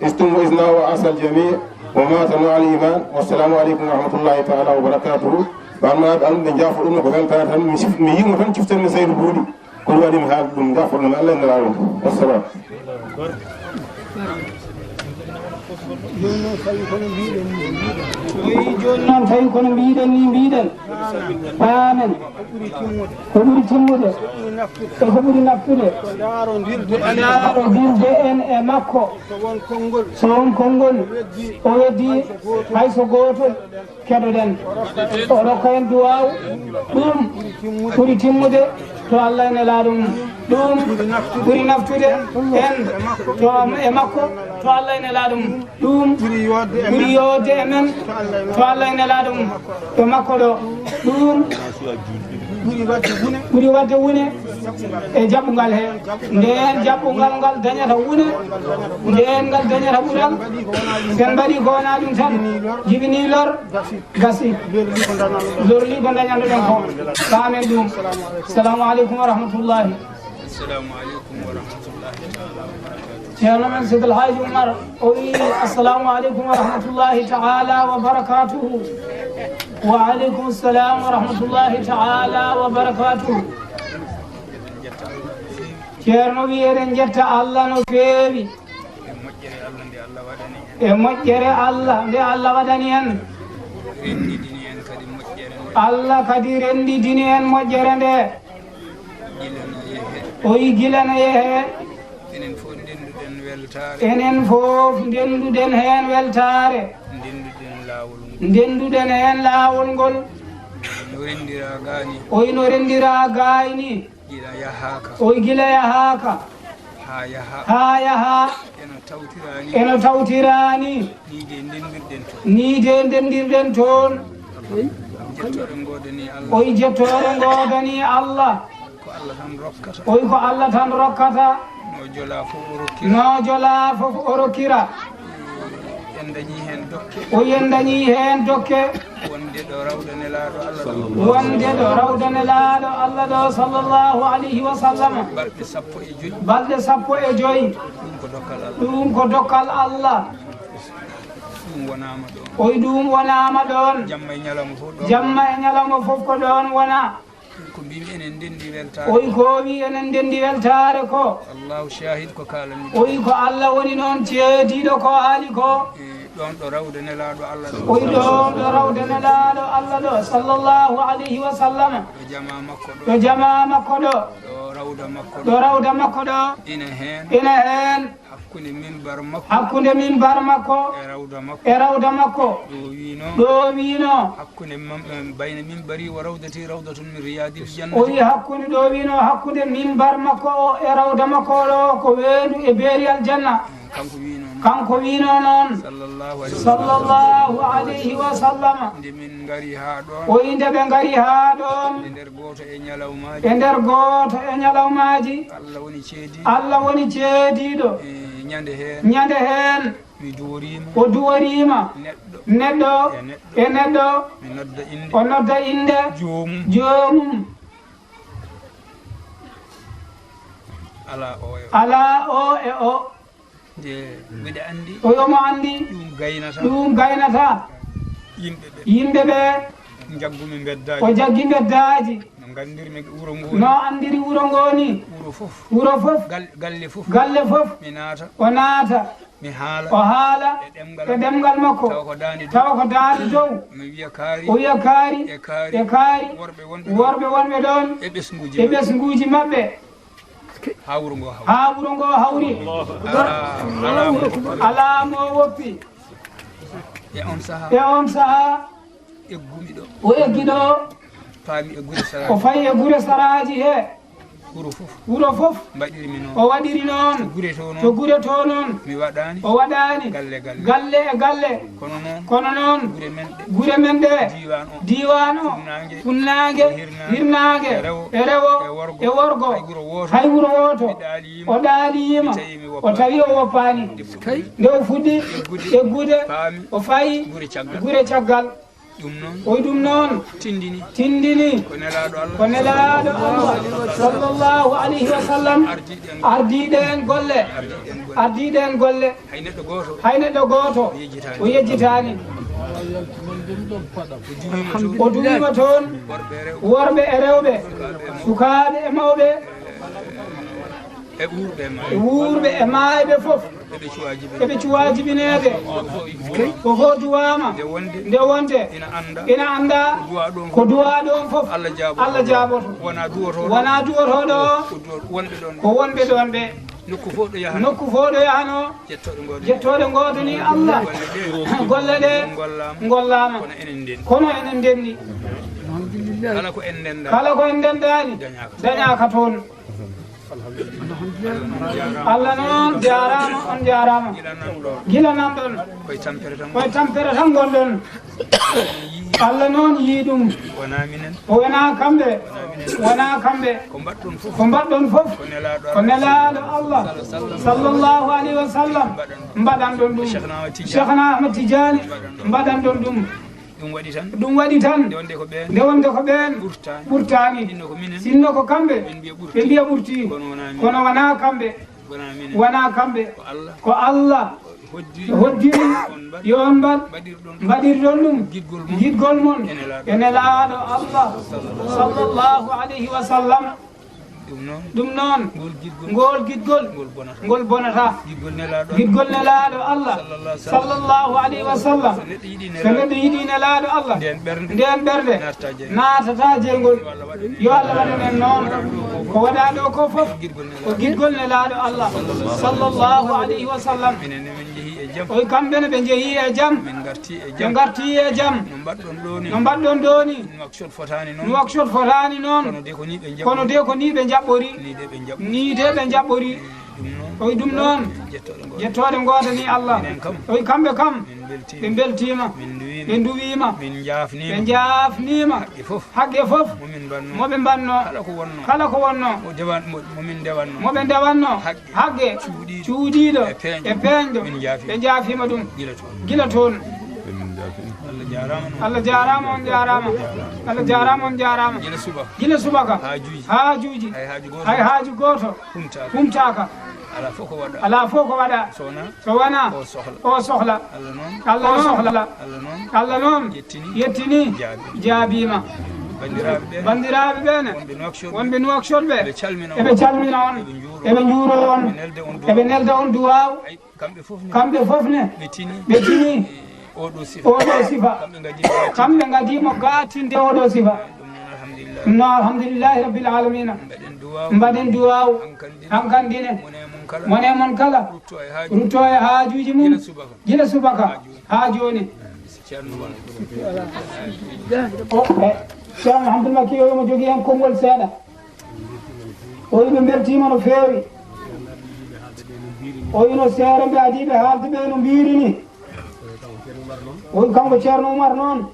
استم وإذنا وعسى الجميع وماتنا على الإيمان. والسلام عليكم ورحمة الله تعالى وبركاته. Ɓe annaaɓe, an ɓe njaafo ɗum ko weltaare tan, mi sif-, mi yiimo tan ciftanmi Saydu Buuɗi. Ko ɗum waɗi mi haali ɗum, njaafo ɗum Allah e Nelaaɗo. Wassalam. Jooni noon tawi kono mbiɗen ni, mbiɗen. O yi jooni noon tawi kono mbiɗen ni, mbiɗen. Paamen. Ko ɓuri timmude. E ko ɓuri naftude. Ko ndaarodirde en e makko. So won konngol. So won konngol. O weddi hay so gootol. Keɗoɗen. O rokka en duwaaw. Ɗum ɓuri timmude to Allah e Nelaaɗo mum. Ɗum ɓuri naftude en to e makko, to Allah e Nelaaɗo mum. Ɗum ɓuri yootde e men to Allah e Nelaaɗo mum. To makko ɗo. Ɗum ɓuri waɗde wune e jaɓɓungal he. Ndeen jaɓɓungal ngal dañata wune, ndeen ngal dañata ɓural. Sen mbaɗi ko wonaa ɗum tan, jibinii lor. Gasi. Lorli ko dañanɗo ɗen ko. Paamen ɗum. Assalamu aleykum wa rahmatullahi. Assalamu aleykum wa rahmatullahi taala wa barakatuh. Ceerno men Seydi El Hadji Oumar, o wi, "Assalamu aleykum wa rahmatullahi taala wa barakatuhu." Wa aleykum salam wa rahmatullahi taala wa barakatuhu. Ceerno wi, "Eɗen njetta Allah no feewi." E moƴƴere Allah nde Allah waɗani en. E moƴƴere Allah nde Allah waɗani en. Renndidini en kadi moƴƴere nde. Allah kadi renndidini en moƴƴere nde. Gila no yehee. O yi gila no yehee. Enen fof ndennduɗen weltaare. Enen fof ndennduɗen heen weltaare. Ndennduɗen laawol ngol. Ndennduɗen heen laawol ngol. No renndira gaani. O yi no renndira gaani. Gila yahaaka. O yi gila yahaaka. Haa yaha. Haa yaha. Eno tawtiraani. Eno tawtiraani. Nii de ndenndirɗen toon. Nii de ndenndirɗen toon. Jettoore ngoodanii Allah. O yi jettoore ngoodanii Allah. Ko Allah tan rokkata. O yi ko Allah tan rokkata. No jolaa fof o rokkira. No jolaa fof o rokkira. En dañii heen dokke. O yi en dañii heen dokke. Wonde ɗo rawda nelaaɗo Allah ɗo. Wonde ɗo rawda nelaaɗo Allah ɗo, sallallahu alayhi wa sallam. Balɗe sappo e joy. Balɗe sappo e joy. Ɗum ko dokkal Allah. Ɗum ko dokkal Allah. Ɗum wonaama ɗoon. O yi ɗum wonaama ɗoon. Jamma e ñalawma fof ɗoon. Jamma e ñalawma fof ko ɗoon wona. Ko mbimi enen ndenndi weltaare. O yi ko wi enen ndenndi weltaare ko. Allahu shahid ko kaalami. O yi ko Allah woni noon ceediiɗo ko haali ko. E ɗoon ɗo rawda nelaaɗo Allah ɗo. O yi ɗoon ɗo rawda nelaaɗo Allah ɗo, sallallahu alayhi wa sallam. Ɗo jamaa makko ɗo. Ɗo jamaa makko ɗo. Ɗo rawda makko ɗo. Ɗo rawda makko ɗo. Ina heen. Ina heen. Hakkunde minbar makko. Hakkunde minbar makko. E rawda makko. E rawda makko. Ɗo wiino. Ɗo wiino. Hakkunde mam-, em, bayna minbari wa rawdati rawdatun min riyadil jannati. O wi hakkunde ɗo wiino hakkunde minbar makko o e rawda makko o ɗo ko weendu e beeri aljanna. Kanko wiino noon. Kanko wiino noon. Sallallahu alayhi wa sallam. Sallallahu alayhi wa sallam. Nde min ngari haa ɗoon. O wi nde ɓe ngari haa ɗoon. E nder gooto e ñalawmaaji. E nder gooto e ñalawmaaji. Allah woni ceedi. Allah woni ceediiɗo. E ñande heen. Ñande heen. Mi duworiima. O duworiima. Neɗɗo. Neɗɗo. E neɗɗo. E neɗɗo. Mi nodda innde. O nodda innde. Joomum. Joomum. Alaa o e o. Alaa o e o. Nde mbiɗa anndi. O yomo anndi. Ɗum gaynata. Ɗum gaynata. Yimɓe ɓe. Yimɓe ɓe. Njaggumi mbeddaaji. O jaggi mbeddaaji. No nganndirmi wuro ngo ni. No anndiri wuro ngo ni. Wuro fof. Wuro fof. Gal-, galle fof. Galle fof. Mi naata. O naata. Mi haala. O haala. E ɗemngal. E ɗemngal makko. Tawa ko daande dow. Tawa ko daande dow. Mi wiya kaari. O wiya kaari. E kaari. E kaari. Worɓe wonɓe ɗon. Worɓe wonɓe ɗon. E ɓesnguuji. E maɓɓe. Ɓesnguuji maɓɓe. Haa wuro ngo hawri. Haa wuro ngo hawri. Alaa, alaa mo. Alaa mo woppi. E on sahaa. E on sahaa. Eggumi ɗo. O eggi ɗo. Faami e gure saraaji. O fayi e gure saraaji he. Wuro fof. Wuro fof. Mbaɗirmi noon. O waɗiri noon. To gure to noon. To gure to noon. Mi waɗaani. O waɗaani. Galle, galle. Galle e galle. Kono noon. Kono noon. Gure men ɗe. Gure men ɗe. Diiwaan o. Diiwaan o. Funnaange. Funnaange. E hirnaange. Hirnaange. E rewo. E rewo. E worgo. E worgo. Hay wuro wooto. Hay wuro wooto. Mi ɗaaliima. O ɗaaliima. Mi tawi mi woppaani. O tawi o woppaani. Nde fuɗɗi. Kay. Nde o fuɗɗi. Eggude. Eggude. Faami. O fayi. Gure caggal. Gure caggal. Ɗum noon. Oy ɗum noon. Tindini. Tindini. Ko nelaaɗo Allah. Ko nelaaɗo Allah. Sallallahu alayhi wa sallam. Ardiiɗo en. Ardiiɗo en golle. Ardiiɗo en golle. Ardiiɗo en golle. Hay neɗɗo gooto. Hay neɗɗo gooto. O yejjitaani. O yejjitaani. O duwiima toon. O duwiima toon. Worɓe e rewɓe. Worɓe e rewɓe. Sukaaɓe e mawɓe. Sukaaɓe e mawɓe. E wuurɓe e maayɓe. E wuurɓe e maayɓe fof. Eɓe cuwaa jibine. Eɓe cuwaa jibineede. Ko fof duwaama. Nde wonde. Nde wonde. Ina annda. Ina annda. Ko duwaa ɗoon fof. Ko duwaa ɗoon fof. Allah jaaboto. Allah jaaboto. Wonaa duwotooɗo. Wonaa duwotooɗo. Ko duwa-, wonɓe ɗoon. Ko wonɓe ɗoon ɓe. Nokku fof ɗo yahanoo. Nokku fof ɗo yahanoo. Jettooɗe ngoote. Jettooɗe ngoote ni Allah. Golle ɗe. Golle ɗe. Ngollaama. Ngollaama. Kono enen ndenndi. Kono enen ndenndi. Alhamdulillah. Kala ko en ndenndaani. Kala ko en ndenndaani. Dañaaka. Dañaaka toon. Alhamdulillah. Allah noon jaaraama, on jaaraama. Gila nan ɗon. Gila nan ɗon. Koye tampere tan. Koye tampere tan ngonɗon. Allah noon yii ɗum. Wonaa minen. O wonaa kamɓe. Wonaa minen. Wonaa kamɓe. Ko mbaɗɗon fof. Ko mbaɗɗon fof. Ko nelaaɗo. Ko Allah. Nelaaɗo Allah. Sallallahu alayhi wa sallam. Mbaɗan. Mbaɗan ɗon ɗum. Cheikhna Ahmad Tidiane. Cheikhna Ahmad Tidiane. Mbaɗan ɗon. Mbaɗan ɗon ɗum. Ɗum waɗi tan. Ɗum waɗi tan. Nde wonde ko ɓeen. Nde wonde ko ɓeen. Ɓurtaani. Ɓurtaani. Sinno ko kamɓe. Ɓe mbiya ɓurti. Ɓe mbiya ɓurti. Kono wonaa minen. Kono wonaa kamɓe. Wonaa minen. Wonaa kamɓe. Ko Allah. Ko Allah. Hoddiri. Hoddiri. On mbaɗ. Yo on mbaɗ. Mbaɗirɗon ɗum. Mbaɗirɗon ɗum. Giɗgol mon. Giɗgol mon. E nelaaɗo. E nelaaɗo Allah. Sallallahu alayhi wa sallam. Ɗum noon. Ɗum noon. Ngol giɗgol. Ngol giɗgol. Ngol bonata. Ngol bonata. Giɗgol nelaaɗo. Giɗgol nelaaɗo Allah. Sallallahu alayhi wa sallam. Sallallahu alayhi wa sallam. So neɗɗo yiɗi nelaaɗo. So neɗɗo yiɗi nelaaɗo Allah. Ndeen ɓernde. Ndeen ɓernde. Naatata jeyngol. Naatata jeyngol. Yo Allah waɗan en. Yo Allah waɗan en noon. Ko waɗaa ɗo ko fof. Giɗgol nelaaɗo. Ko giɗgol nelaaɗo Allah. Sallallahu alayhi wa sallam. Minen ne min njehii e jam. Oy kamɓe ne ɓe njehii e jam. Min ngartii e jam. Ɓe ngartii e jam. No mbaɗɗon ɗo ni. No mbaɗɗon ɗo ni. Nouakchott fotaani noon. Nouakchott fotaani noon. Kono de ko ni ɓe njaɓɓori. Kono de ko ni ɓe njaɓɓori. Ni de ɓe njaɓɓori. Ni de ɓe njaɓɓori. Ɗum noon. Oy ɗum noon. Jettooɗe ngoote. Jettooɗe ngoote ni Allah. Minen kam. Oy kamɓe kam. Min mbeltiima. Ɓe mbeltiima. Min nduwiima. Ɓe nduwiima. Min njaafniima. Ɓe njaafniima. Haqqe fof. Haqqe fof. Mo min mbaɗnoo. Mo ɓe mbaɗnoo. Kala ko wonnoo. Kala ko wonnoo. Mo dewan-, mo, mo min ndewannoo. Mo ɓe ndewannoo. Haqqe. Haqqe. Cuuɗiiɗo. Cuuɗiiɗo. E peeñɗo. E peeñɗo. Min njaafiima. Ɓe njaafiima ɗum. Gila toon. Gila toon. Ɓe min njaafiima. Allah jaaraama, on jaaraama. Allah jaaraama, on jaaraama. Gila subaka. Gila subaka. Haajuuji. Haajuuji. Hay haaju gooto. Hay haaju gooto. Humtaaka. Humtaaka. Alaa fof ko waɗaa. Alaa fof ko waɗaa. So wonaa. So wonaa. O sohla. O sohla. Allah noon. Allah noon. Allah noon. Allah noon. Yettini. Yettini. Jaabi. Jaabiima. Banndiraaɓe ɓe. Banndiraaɓe ɓe ne. Wonɓe Nouakchott. Wonɓe Nouakchott ɓe. Eɓe calmina on. Eɓe calmina on. Eɓe njuuro on. Eɓe njuuro on. Eɓe nelda on duwaaw. Eɓe nelda on duwaaw. Ay, kamɓe fof ne. Kamɓe fof ne. Ɓe tini. Ɓe tini. Oɗo sifa. Oɗo sifa. Kamɓe ngadii mo. Kamɓe ngadii mo gaatinde oɗo sifa. Ɗum noon, alhamdulillah. Ɗum noon, alhamdulillahi rabbil alamina. Mbaɗen duwaaw. Mbaɗen duwaaw. Hankandine. Hankandine. Mone mon kala. Mone mon kala. Rutto e haaju. Rutto e haajuuji mum. Gila subaka. Gila subaka. Haa jooni. Haa jooni. Ceerno Umar. O, e, Ceerno Hamdul Makki o, omo jogii heen konngol seeɗa. O wi ɓe mbeltiima no feewi. O wi no seere mbe adii ɓe haalde ɓe no mbiiri ni. O wi kanko Ceerno Umar noon.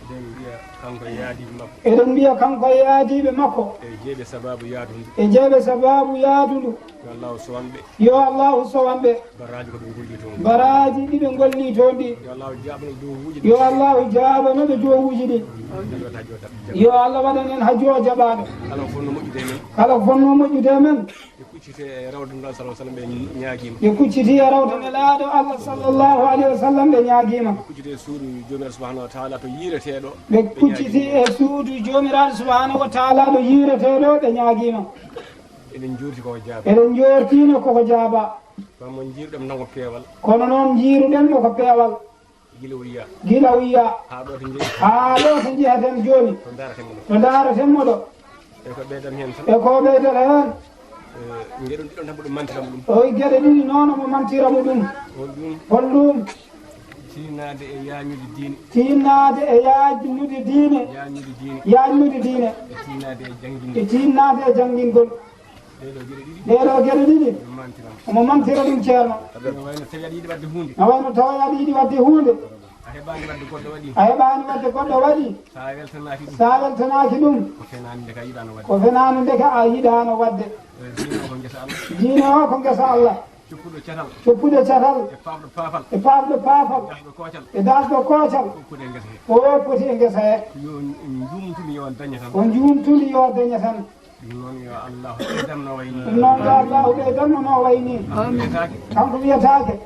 Eɗen mbiya kanko e yaadiiɓe makko. Eɗen mbiya kanko e yaadiiɓe makko. E jeeɓe sabaabu yaadundu. E jeeɓe sabaabu yaadundu. Yo Allahu sowan ɓe. Yo Allahu sowan ɓe. Baraaji ko ɓe ngolli toon. Baraaji ɗi ɓe ngolli toon ɗi. Yo Allahu jaabano duwawuuji ɗi. Yo Allahu jaabano ɓe duwawuuji ɗi. Yo Allah waɗan en hajjo jaɓaaɗo. Kala ko fotnoo moƴƴude e men. Kala ko fotnoo moƴƴude e men. Ɓe kucciti e rawde Nulaaɗo sallallahu alaihi wasallam, ɓe ñaagiima. Ɓe kucciti e rawde Nelaaɗo Allah sallallahu alaihi wasallam, ɓe ñaagiima. Ɓe kucciti e suudu Joomiraaɗo subhanahu wa taala to yiireteeɗo. Ɓe kucciti e suudu Joomiraaɗo subhanahu wa taala to yiireteeɗo, ɓe ñaagiima. Eɗen njoorti koko jaaba. Eɗen njoortiino koko jaaba. Kono mo njiiruɗen tan ko peewal. Kono noon njiiruɗen mo ko peewal. Gila o yiya. Gila o yiya. Haa ɗo to njehi. Haa ɗo to njeheten jooni. To ndaaraten mo ɗo. To ndaaraten mo ɗo. E ko ɓeydan heen tan. E ko ɓeydan heen. Eh, geɗe ɗiɗi tan mboɗo mantira mo ɗum. O wi geɗe ɗiɗi noon omo mantira mo ɗum. Hol ɗum? Hol ɗum? Tiinnaade e yaajnude diine. Tiinnaade e yaajnude diine. Yaajnude diine. Yaajnude diine. E tiinnaade e jannginde. E tiinnaade e janngingol. Ɗee ɗoo geɗe ɗiɗi. Ɗee ɗoo geɗe ɗiɗi. Omo mantira. Omo mantira ɗum, Ceerno. No wayno tawi aɗa yiɗi waɗde huunde. No wayno tawi aɗa yiɗi waɗde huunde. A heɓaani waɗde goɗɗo waɗi. A heɓaani waɗde goɗɗo waɗi. So a weltanaaki ɗum. So a weltanaaki ɗum. Ko fenaande ndeke a yiɗaano waɗde. Ko fenaande ndeke a yiɗaano waɗde. Eh, diine o ko ngesa Allah. Diine o ko ngesa Allah. Coppuɗo catal. Coppuɗo catal. E paafɗo paafal. E paafɗo paafal. E daasɗo koocal. E daasɗo koocal. Fof poti e ngesa he. Fof poti e ngesa he. Yo njuumtudi yo dañe tan. Ko njuumtudi yo dañe tan. Ɗum noon yo Allahu ɓeydan no wayi ni. Ɗum noon yo Allahu ɓeydan no wayi ni. Amiin. Wiyetaake. Kanko wiyetaake.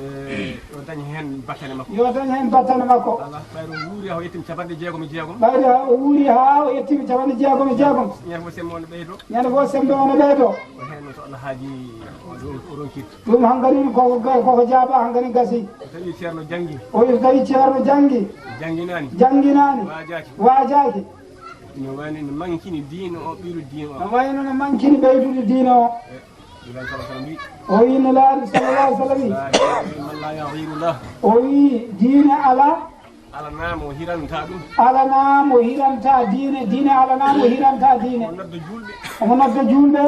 Eh, yo dañ heen battane makko. Yo dañ heen battane makko. Alaa, ɓayri o wuuri haa o yettiima capanɗe jeegom e jeegom. Ɓayri o wuuri haa o yettiima capanɗe jeegom e jeegom. Ñande fof semmbe o no ɓeydo. Ñande fof semmbe o no ɓeydo. Ko heen to Alhaaji o ron-, o ronkirta. Ɗum hankadi ko, ko, ko jaaba hankadi gasi. So tawii Ceerno janngi. O wi so tawii Ceerno janngi. Jannginaani. Jannginaani. Waajaaki. Waajaaki. No wayno no mankini diine o, ɓeydude diine o. No wayno no mankini ɓeydude diine o. Eh, Nulaaɗo sallallahu alaihi wasallam wi. O wi Nulaaɗo sallallahu alaihi wasallam wi. La ilaha illallah. O wi diine alaa. Alaa mo hiranta ɗum. Alaa mo hiranta diine, diine alaa mo hiranta diine. O nodda juulɓe. Omo nodda juulɓe.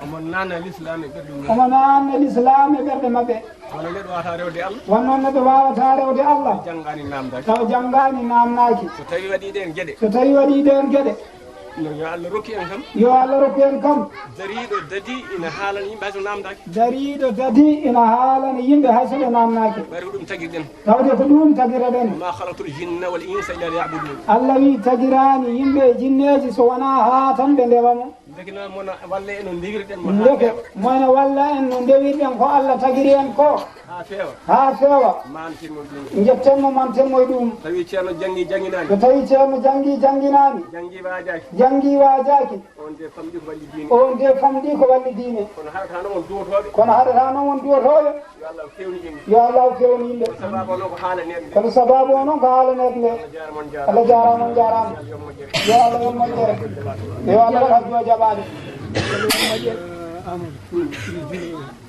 Omo naatna lislaam e ɓerɗe mum. Omo naatna lislaam e ɓerɗe maɓɓe. Wano neɗɗo waawata rewde Allah. Wano neɗɗo waawata rewde Allah. Taw janngaani naamnaaki. Taw janngaani naamnaaki. So tawii waɗii ɗeen geɗe. So tawii waɗii ɗeen geɗe. No, yo Allah rokku en kam. Yo Allah rokku en kam. Dariiɗo dadi ina haalana yimɓe hay so naamnaaki. Dariiɗo dadi ina haalana yimɓe hay so ɓe naamnaaki. Ɓayri ko ɗum tagirɗen. Tawde ko ɗum tagiraɗen. وما خلقت الجن والإنس إلا ليعبدون. Allah wi tagiraani yimɓe e jinneeji so wonaa haa tan ɓe ndewa mo. Ndeke noon mo na walla en no ndewirɗen mo haa feewa. Ndeke mo na walla en no ndewirɗen ko Allah tagiri en ko. Haa feewa. Haa feewa. Manten mo ɗum. Njetten mo, manten mo e ɗum. Tawi Ceerno janngi, jannginaani. So tawi Ceerno janngi, jannginaani. Janngi waajaaki. Janngi waajaaki. On de famɗi ko walli diine. On de famɗi ko walli diine. Kono haɗata noon won duwotooɓe. Kono haɗata noon won duwotooɓe. Yo Allah fewnu yimɓe. Yo Allah fewnu yimɓe. Kono sababu o noon ko haala neɗɗo. Kono sababu o noon ko haala neɗɗo nde. Allah jaaraama, on jaaraama, on jaaraama. Yo Allah yoɓ moƴƴere. Yo Allah yoɓ moƴƴere. Yo Allah waɗ hajju o jaɓaade.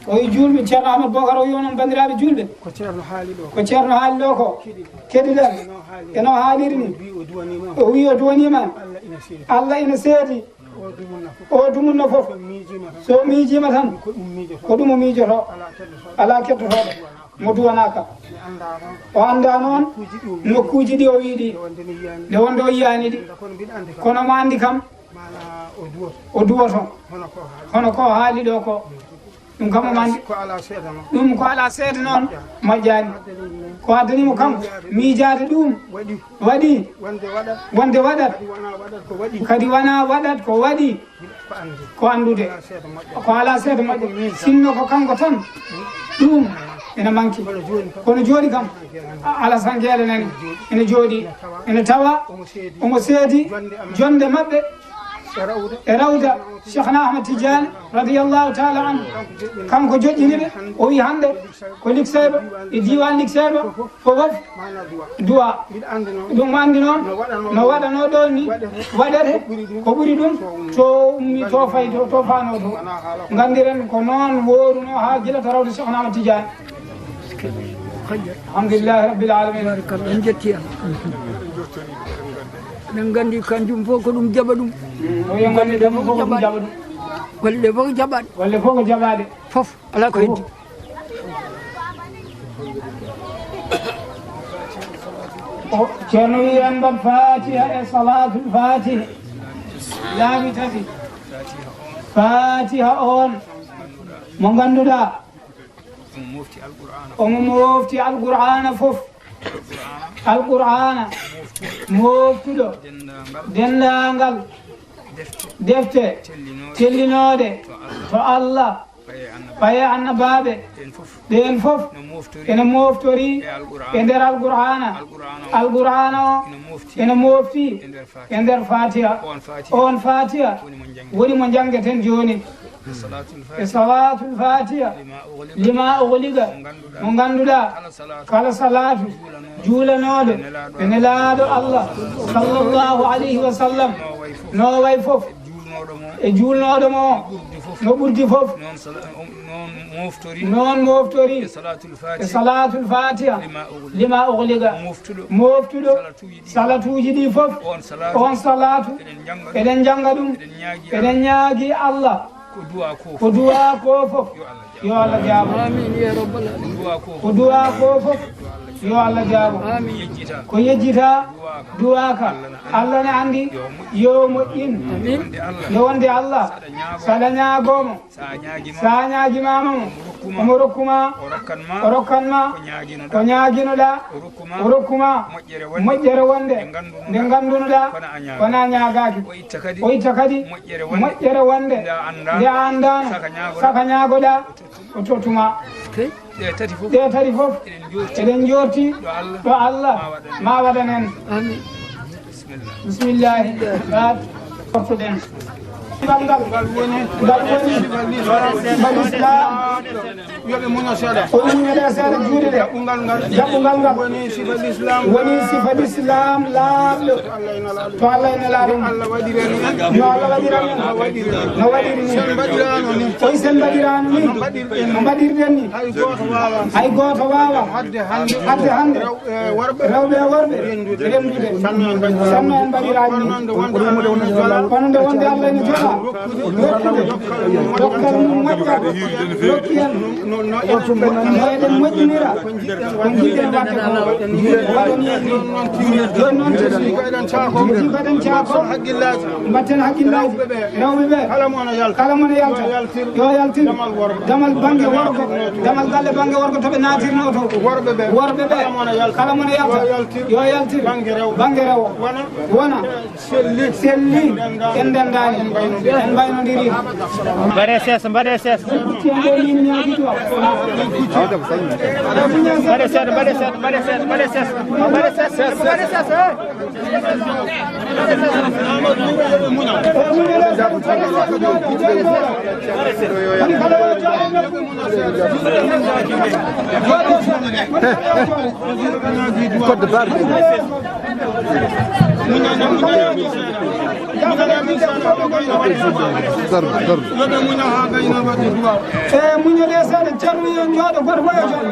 O wi juulɓe, Ceerno Ahmad Bokar o wi onon banndiraaɓe juulɓe. Ko Ceerno haali ɗo. Ko Ceerno haali ɗo ko. Keɗiɗen. Keɗiɗen. Eno haali. Eno haaliri ni. O wi o duwaniima. O wi o duwaniima. Allah ina seedi. Allah ina seedi. O dumunna fof. O dumunna fof. So miijiima tan. So miijiima tan. Ko ɗum miijoto. Ko ɗum o miijoto. Alaa keddotooɗo. Alaa keddotooɗo. Mo duwanaaka. Mi anndaa noon. O anndaa noon. Nokkuuji ɗi o wi ɗi. Nde wonde mi yiyaani. Nde wonde o yiyaani ɗi. Kono mbiɗa anndi kam. Kono mo anndi kam. Maanaa o duwoto. O duwoto. Hono ko haali. Hono ko haali ɗo ko. Ɗum kam omo anndi. Ko alaa seede noon. Ɗum ko alaa seede noon. Moƴƴaani. Moƴƴaani. Ko addani mo kanko. Miijaade ɗum. Waɗi. Waɗi. Wonde waɗat. Wonde waɗat. Kadi wonaa waɗat ko waɗi. Kadi wonaa waɗat ko waɗi. Ko anndude. Ko anndude. Alaa seede moƴƴaani. Ko alaa seede moƴƴaani. Ko miin tan. Sinno ko kanko tan. Ɗum ene manki. Kono jooni kam. Kono jooni kam. A-, Alasan Geele nani. Ene jooɗi. Ene tawa. Omo seedi. Omo seedi. Jonde am. Jonde maɓɓe. E rawda. E rawda. Cheikhna Ahmad Tidiane, radiyallahu taala anhu, kanko joƴƴini ɓe, o wi hannde ko Likseyɓe, e diiwaan Likseyɓe, fof, fof, duwa. Ɗum anndi noon, no waɗanoo ɗoon ni, waɗete ko ɓuri ɗum, to ummi, to fayi, to, to faanoo to. Nganndiren ko noon wooruno haa gila to rawde Cheikhna Ahmad Tidiane. Alhamdulillahi rabbil alamin. Barakallah, en njetti Allah. Eɗen nganndi kanjum fof ko ɗum jaɓa ɗum. O yo nganndi ɗum fof ko ɗum jaɓa ɗum. Golle ɗe fof ko jaɓaɗe. Golle fof ko jaɓaɗe. Fof, alaa ko heddi. O, Ceerno wi en mbaɗ Fatiha e Salatul Fatiha. Laabi tati. Fatiha on mo ngannduɗaa omo mofti Alqur'aana fof. Alqur'aana moftuɗo denndaangal defte tellinooɗe to Allah. Paye annabaaɓe ɓeen fof ene mooftori e nder Alqur'aana. Alqur'aana o ene mofti e nder Fatiha. On Fatiha woni mo njanngeten jooni. E Salatul Fatiha, lima ughliqa, mo ngannduɗaa kala salaatu juulanooɗo e Nelaaɗo Allah sallallahu alayhi wa sallam, no way fof e juulnooɗo mo no ɓurdi fof, noon mooftori e Salatul Fatiha, lima ughliqa, moftuɗo salatuuji ɗi fof. On salaatu eɗen njannga ɗum, eɗen ñaagi Allah ko du'a ko fof yo Allah jaabo. Amin ya rabbal alamin. Ko du'a ko fof yo Allah jaabo. Ko yejjita du'a ka, Allah ne anndi yo moƴƴin. Nde wonde Allah saɗa ñaagomo, sa ñaagima mo, omo rokkuma, o rokkan ma ko ñaaginoɗa, o rokkuma moƴƴere wonde nde nganndunoɗa kona ñaagaki. O itta kadi moƴƴere wonde nde a anndano saka ñaagoɗa, o tottuma. Ɗe tati fof eɗen joorti ɗo Allah ma waɗan en. Bismillahi. Portuɗen ngal ngal woni ngal woni ngal Islam. Yoɓe muño seeɗa. Kono muñoɗe seeɗa juuɗe ɗe. Jaɓɓungal ngal. Jaɓɓungal ngal. Woni sifa l'islam. Woni sifa l'islam laaɓɗo. To Allah e Nelaaɗo. Allah waɗirani en. No Allah waɗirani en. No waɗiri ni. Sen mbaɗirano ni. Koy sen mbaɗirano ni. No mbaɗirɗen ni. Hay gooto waawa. Hay gooto waawa. Hadde hannde. Hadde hannde. Rewɓe e worɓe. Rewɓe e worɓe. Rendude. Rendude. Sanno en mbaɗirani ni. Kono nde wonde Allah ene joɗa. Rokkude dokkal mum moƴƴa, rokki en no eɗen moƴƴinira ko njiɗɗen waɗde ko, waɗani en ni. Jooni noon, tigi ko eɗen caako, mbatten hakkillaaji rewɓe ɓe, kala mo no yalta yo yaltir damal bannge worgo, damal galle bannge worgo to ɓe naatirnoo to. Worɓe ɓe, kala mo no yalta yo yaltir bannge rewo, wona selli, en ndenndaani, en mbaynondiri. Mbaɗee seesa, mbaɗee seesa. Mbaɗee seesa, mbaɗee seesa, mbaɗee seesa, mbaɗee seesa, mbaɗee seesa, mbaɗee seesa. Code barre. Darba, darba. E muñal e seeɗa, Ceerno yo jooɗo, goto fof yo jooɗo.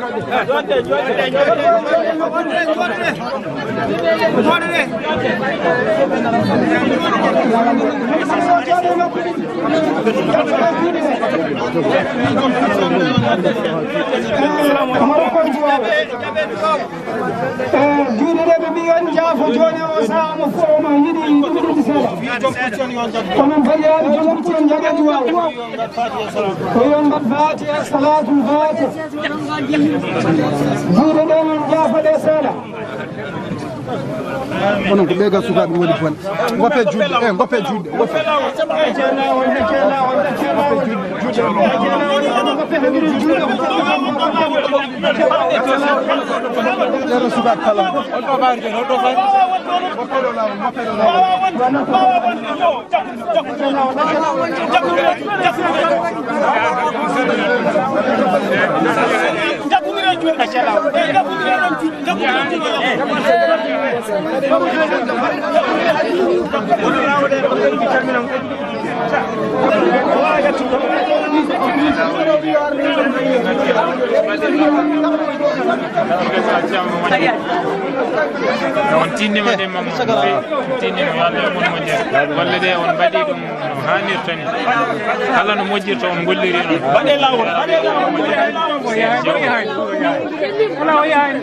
E juuɗe ɗe ɓe mbi on jaafo jooni o sahaa mo fof omo yiɗi ɗum ɗum seeɗa. Onon banndiraaɓe joom kuccen jaɓe duwaaw. Ko yo on mbaɗ Fatiha, Salatul Fatiha. Juuɗe ɗe non jaafo ɗe seeɗa. Onon ko ɓeegal sukaaɓe woni fon. Ngoppe juuɗe, eh, ngoppe juuɗe, ngoppe. Ƴeewa sukaaɓe kala. Ngoppe ɗo laawol, ngoppe ɗo laawol. On tinnima de, Mamma. On tinnima, yo Allah yoɓ on moƴƴere. Golle ɗe on mbaɗi ɗum no haanirta ni. Kala no moƴƴirta on ngolliri noon. Mbaɗe laawol, mbaɗe laawol, mbaɗe laawol. Wala o yaani.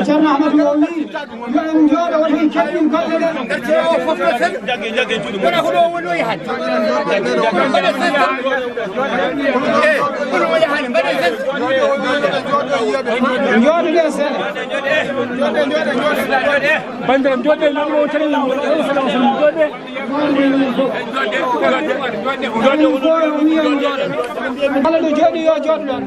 Ceerno Amadou o wi, yo en njooɗo, woni en keɗɗin golle ɗe. Wona ko ɗo woni o yahani. Mbaɗa sens. Eh, kono o yahani, mbaɗa sens. Njooɗoɗen seeɗa. Njooɗoɗen, njooɗoɗen, njooɗoɗen. Bandiraɓe, njooɗoɗen, njooɗoɗen, njooɗoɗen. Kala ɗo jooɗi yo jooɗo ɗon.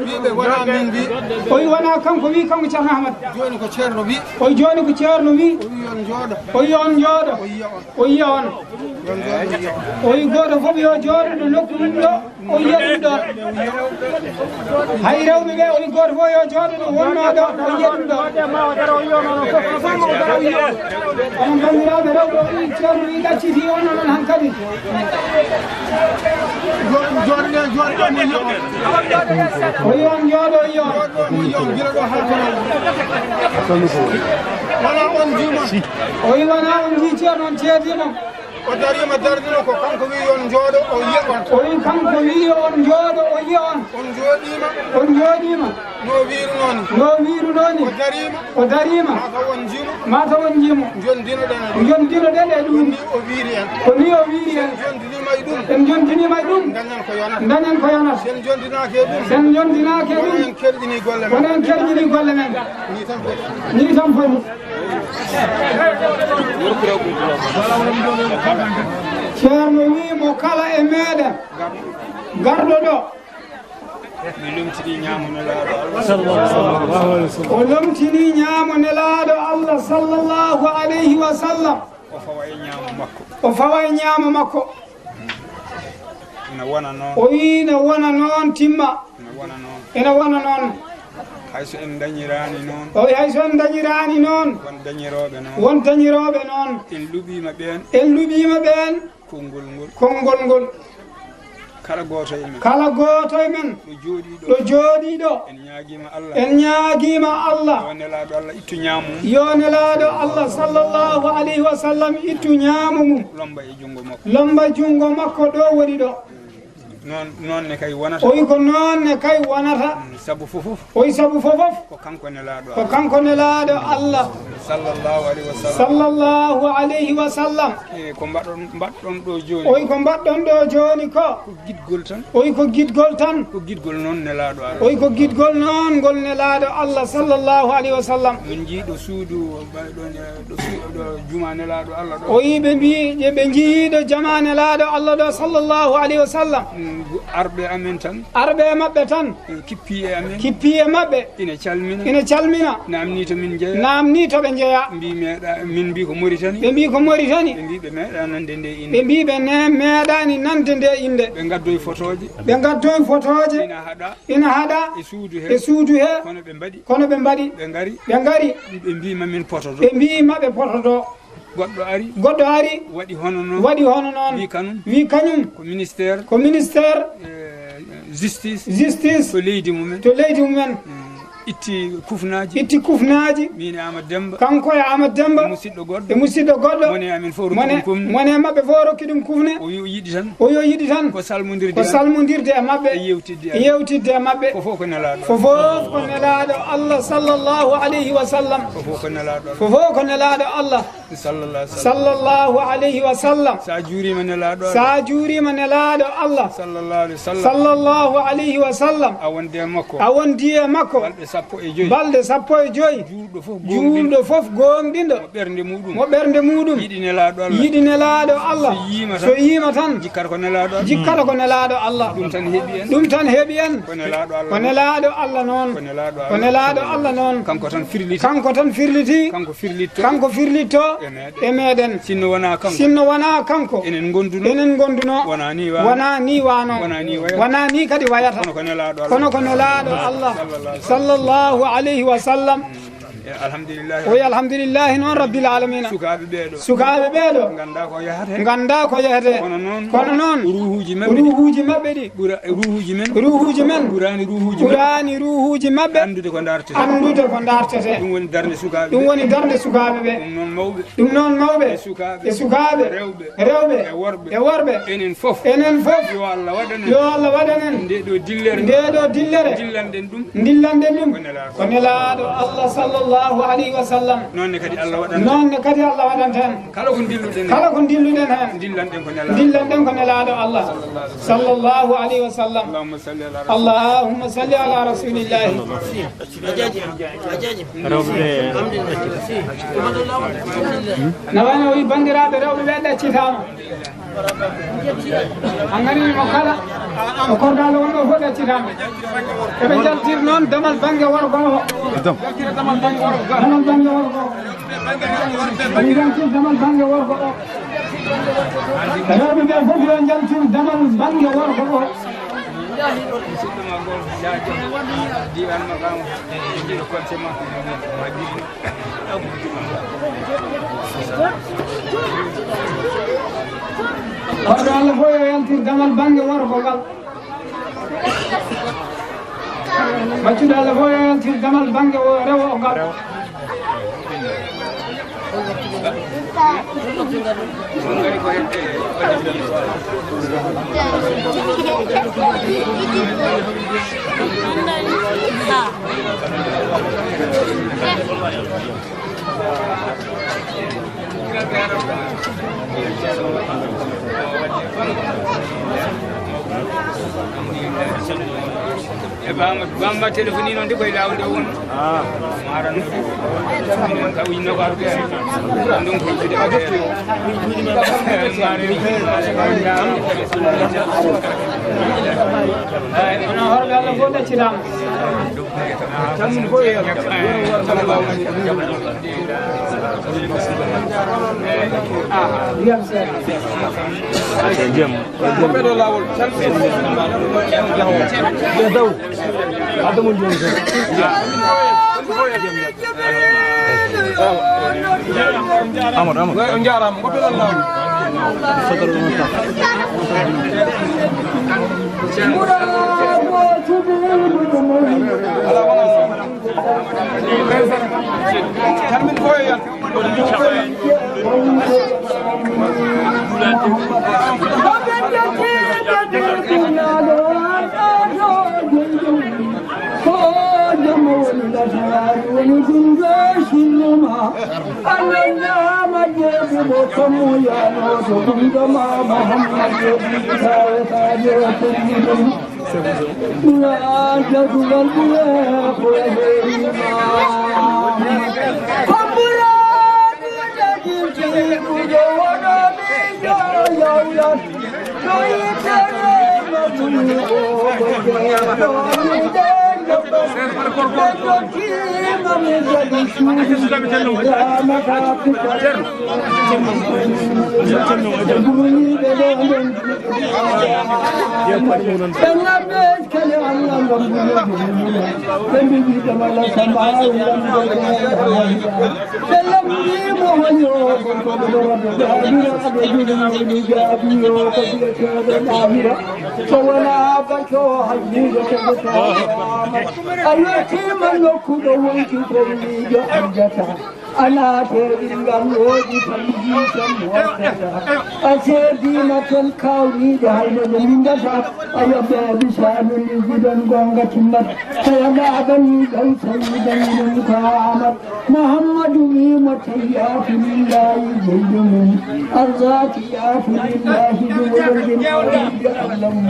Wiɓe wona min wi. O wi wona kanko wi, kanko Ceerno Ahmad. Joni ko Ceerno wi. O wi joni ko Ceerno wi. O wi on jooɗo. O wi on jooɗo. O yiya on. O yiya on. Yo on jooɗo, o yiya on. O wi gooto fof yo jooɗo ɗo nokku mum ɗo. O yiya ɗum ɗo. Hay rewɓe ɓe, o wi gooto fof yo jooɗo ɗo wonnoo ɗo, o yiya ɗum ɗo. Onon banndiraaɓe rewɓe, o wi Ceerno wi ɗacciti on, onon hankadi. Jooɗo, jooɗo, jooɗo, mo yiya on. O wi on jooɗo, o yiya on. Jooɗo, mo yiya on, gila ɗo haa kono. Wala on jii mo. O wi wona on jii Ceerno, on ceedii mo. O dariima, dardino ko kanko wi yo on njooɗo, o yiya on. O wi kanko wi yo on njooɗo, o yiya on. On njooɗiima. On njooɗiima. No wiirunoo ni. No wiirunoo ni. O dariima. O dariima. Maa taw on njii mo. Maa taw on njii mo. Njondinoɗen e ɗum. Njondinoɗen e ɗum. Ko ni o wiiri en. Ko ni o wiiri en. Sen njondiniima e ɗum. En njondiniima e ɗum. Dañen ko yonata. Dañen ko yonata. Sen njondinaaki e ɗum. Sen njondinaaki e ɗum. Wona en kerƴini golle men. Wona en kerƴini golle men. Ni tan foti. Ni tan foti. Ceerno wi mo kala e meɗen garɗo ɗo. Mi lomtini ñaamo Nelaaɗo Allah. O lomtini ñaamo Nelaaɗo Allah sallallahu alayhi wa sallam. O fawa e ñaamo makko. O fawa e ñaamo makko. Ina wona noon. O wi ina wona noon timma. Ina wona noon. Ina wona noon. Hay so en ndañiraani noon. O wi hay so en ndañiraani noon. Won dañirooɓe noon. Won dañirooɓe noon. En luɓiima ɓeen. En luɓiima ɓeen. Konngol ngol. Konngol ngol. Kala gooto e men. Kala gooto e men. Ɗo jooɗii ɗo. Ɗo jooɗii ɗo. En ñaagiima Allah. En ñaagiima Allah. Yo Nelaaɗo Allah ittu ñaamo mum. Yo Nelaaɗo Allah sallallahu alayhi wa sallam ittu ñaamo mum. Lomba e junngo makko. Lomba junngo makko ɗo woni ɗo. Noon, noon ne kay wonata. O wi ko noon ne kay wonata. Mm, sabu fof fof. O wi sabu fof fof. Ko kanko Nelaaɗo Allah. Ko kanko Nelaaɗo Allah. Sallallahu alayhi wa sallam. Sallallahu alayhi wa sallam. E ko mbaɗon, mbaɗɗon ɗo jooni. O wi ko mbaɗɗon ɗo jooni ko. Ko giɗgol tan. O wi ko giɗgol tan. Ko giɗgol noon Nelaaɗo Allah. O wi ko giɗgol noon ngol Nelaaɗo Allah sallallahu alayhi wa sallam. Min njii ɗo suudu, ɗo, ɗo, ɗo su-, ɗo juma Nelaaɗo Allah ɗo. O wi ɓe mbi-, ɓe njii ɗo jama Nelaaɗo Allah ɗo sallallahu alayhi wa sallam. Mm, arɓe amen tan. Arɓe e maɓɓe tan. E kippi e amen. Kippi e maɓɓe. Ina calmina. Ina calmina. Naamni to min njeya. Naamni to ɓe njeya. Mbi meeɗa, min mbi ko Moritani. Ɓe mbi ko Moritani. Ɓe mbi ɓe meeɗa nande nde innde. Ɓe mbi ɓe ne-, meeɗani nande nde innde. Ɓe ngaddoyi fotooje. Ɓe ngaddoyi fotooje. Ina haɗa. Ina haɗa. E suudu he. E suudu he. Kono ɓe mbaɗi. Kono ɓe mbaɗi. Ɓe ngari. Ɓe ngari. Ɓe mbi ma min pototo. Ɓe mbi ma ɓe pototo. Goɗɗo ari. Goɗɗo ari. Waɗi hono noon. Waɗi hono noon. Wi kanum. Wi kañum. Ko ministère. Ko ministère. Eh, justice. Justice. To leydi mumen. To leydi mumen. Mm, itti kufnaaji. Itti kufnaaji. Min e Amadou Demba. Kanko e Amadou Demba. E musidɗo goɗɗo. E musidɗo goɗɗo. Mone amen fof rokki ɗum kufne. Mone maɓɓe fof rokki ɗum kufne. O wi o yiɗi tan. O yiɗi tan. Ko salmondirde. Ko salmondirde e maɓɓe. E yewtidde e amen. E yewtidde e maɓɓe. Ko fof ko Nelaaɗo. Ko fof ko Nelaaɗo Allah sallallahu alayhi wa sallam. Ko fof ko Nelaaɗo Allah. Ko fof ko Nelaaɗo Allah. Sallallahu alayhi wa sallam. Sallallahu alayhi wa sallam. Sa juuriima Nelaaɗo Allah. Sa juuriima Nelaaɗo Allah. Sallallahu alayhi wa sallam. Sallallahu alayhi wa sallam. A wondi e makko. A wondi e makko. Balɗe sappo e joy. Balɗe sappo e joy. Juulɗo fof gooŋɗinɗo. Juulɗo fof gooŋɗinɗo. Mo ɓernde muɗum. Mo ɓernde muɗum. Yiɗi Nelaaɗo Allah. Yiɗi Nelaaɗo Allah. So yiima tan. So yiima tan. Jikkata ko Nelaaɗo Allah. Jikkata ko Nelaaɗo Allah. Ɗum tan heɓi en. Ɗum tan heɓi en. Ko Nelaaɗo Allah. Ko Nelaaɗo Allah noon. Ko Nelaaɗo Allah. Ko Nelaaɗo Allah noon. Kanko tan firliti. Kanko tan firliti. Kanko firlitto. Kanko firlitto. e meeɗen. Sinno wonaa kanko. Sinno wonaa kanko. Enen ngonduno. Enen ngonduno. Wonaa ni wano. Wonaa ni wano. Wonaa ni wayata. Wonaa ni kadi wayata. Kono ko nelaaɗo Allah. Kono ko nelaaɗo Allah. Sallallahu alayhi wa sallam. E alhamdulillahi. O wi alhamdulillahi noon rabbil alamina. Sukaaɓe ɓeeɗo. Sukaaɓe ɓeeɗo. Ngannda ko yahata. Ngannda ko yahata. Kono noon. Kono noon. Ruuhuuji maɓɓe. Ruuhuuji maɓɓe ɗi. Ɓura, ruuhuuji men. Ruuhuuji men. Ɓuraani ruuhuuji maɓɓe. Ɓuraani ruuhuuji maɓɓe. Anndude ko dartete. Anndude ko dartete. Ɗum woni darnde sukaaɓe ɓe. Ɗum woni darnde sukaaɓe ɓe. Ɗum noon mawɓe. Ɗum noon mawɓe. E sukaaɓe. E sukaaɓe. Rewɓe. Rewɓe. E worɓe. E worɓe. Enen fof. Enen fof. Yo Allah waɗan en. Yo Allah waɗan en. Nde ɗo dillere. Nde ɗo dillere. Dillanɗen ɗum. Dillanɗen ɗum. Ko nelaaɗo. Ko nelaaɗo Allah sallallahu alayhi wa sallam. Noon ne kadi Allah waɗan. Noon ne kadi Allah waɗanta en. Kala ko dilluɗen. Kala ko dilluɗen heen. Dillanɗen ko nelaaɗo. Dillanɗen ko nelaaɗo Allah. Sallallahu alayhi wa sallam. Allahumma salli ala Rasulillah. Rewɓe. Na wayno o wi banndiraaɓe rewɓe ɓe ɗaccitaama. An ngari mo kala. O kordaalo wonɗo fof ɗaccitaama. Eɓe njaltir noon damal bannge worgo o. Damal bannge worgo o. Eɓe njaltir damal bannge worgo o. Rewɓe ɓe fof yo njaltir damal bannge worgo o. Korɗo Allah fof yo yaltir damal bannge worgo ngal. Maccuɗo Allah fof yo yaltir damal bannge o rewo o ngal. E Bamba, Bamba téléphone noon de koye laawol ɗo won. Ah. Maran. Ka ujunnago arɓe. Ɗum ko ɓe. Ay, onon horɓe Allah fof ɗaccitaama. Tan min fof e ndiyam seeɗa. Ndiyam. Ko ɓeɗo laawol tan. Ɓe daw. Adda mo jooni tan. Amadou, Amadou. Way, on njaaraama. Ko ɓeɗo laawol. Ala wona. Tan min fof e yaltu. Ɓe lamndii mo woni o gorko ɓe ɗo wadde daabira, ɓe jogii jaabi o ko biyeteeɗo daabira. So wonaa barke o hanndiiɗo ko ɓe tawa. A yettiima nokku ɗo wonti ko miijo arjata. A naate ɓingal woodi tan jiitan moftata. A seediima toon kaawniiɗe hay no ɓe winndata. A yaɓɓe a bisaanu ndi gidan goonga timmat. A yaɓɓe a ɓanii ɗan sayi ɗan ɗum ko Amat. Muhammadu wiimo tayyatu lillahi jeyɗo mum. Arzaki Alhamdulillahi, ɗum woni ɗin mawɗi Allah mum.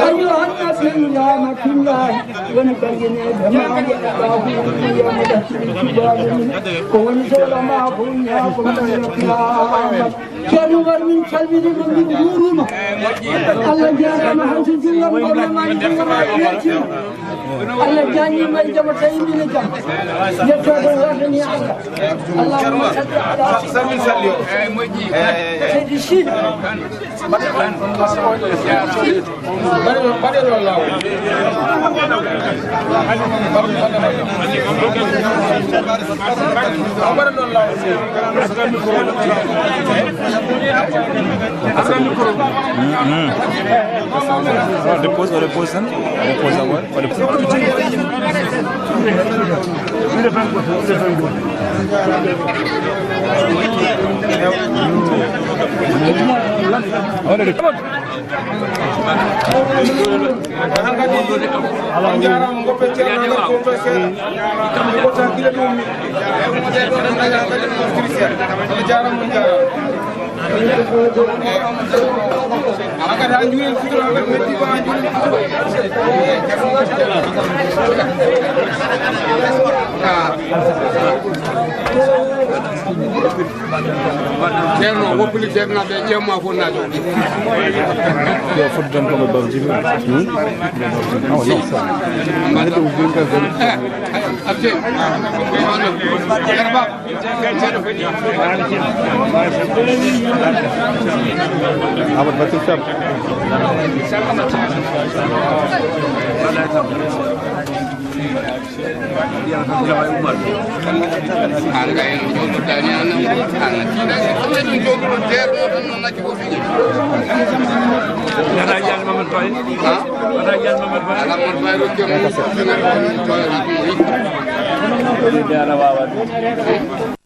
Ayyuhan nabi, rahmatullahi, woni bayyinede maɗa, Allahu woni yamata siri tubade min. Ko woni soola ma ko woni ha ko woni qiyamah. Ceerno Umar, min calmini ma, min juurima. Allah jarama, hanti juuram, ɓorne ma, juuram, yettima. Allah jañima e jam, tawi min e jam. Yettoode wardani Allah. Allahumma salli ala Sayyidina Muhammad. Seydi Sy. Mbaɗe ɗon, mbaɗe ɗon laawol. Mbaɗe ɗon laawol. Mm, mm. O dépose, o dépose tan. O dépose d'abord. O dépose. Hankadi on jaaraama, goppe Ceerno Amadou Koumpe Seeɗa. Gotta gila ɗum mi. On jaaraama, on jaaraama. Hankadi haa njuuren sutura, hankadi metti ba haa njuuren sutura. Ceerno, woppili ceernaaɓe, ƴeewma fof naajo. Yo foti tan ko ɓe Baba Jibi. Hmm? Oh, non. Mbaɗa. Eh, eh, abse. Yara Baba. Amadou Bassirou Thiam. An kay, en jooɗodaani, an, an, an, ɗum jooɗoɗo deerno tan, no nacci ko fiñi. Nana Yal Mamadou Faye. Ha? Nana Yal Mamadou Faye. Ala Mamadou Faye, rokki mo. Nana wawa ɗum.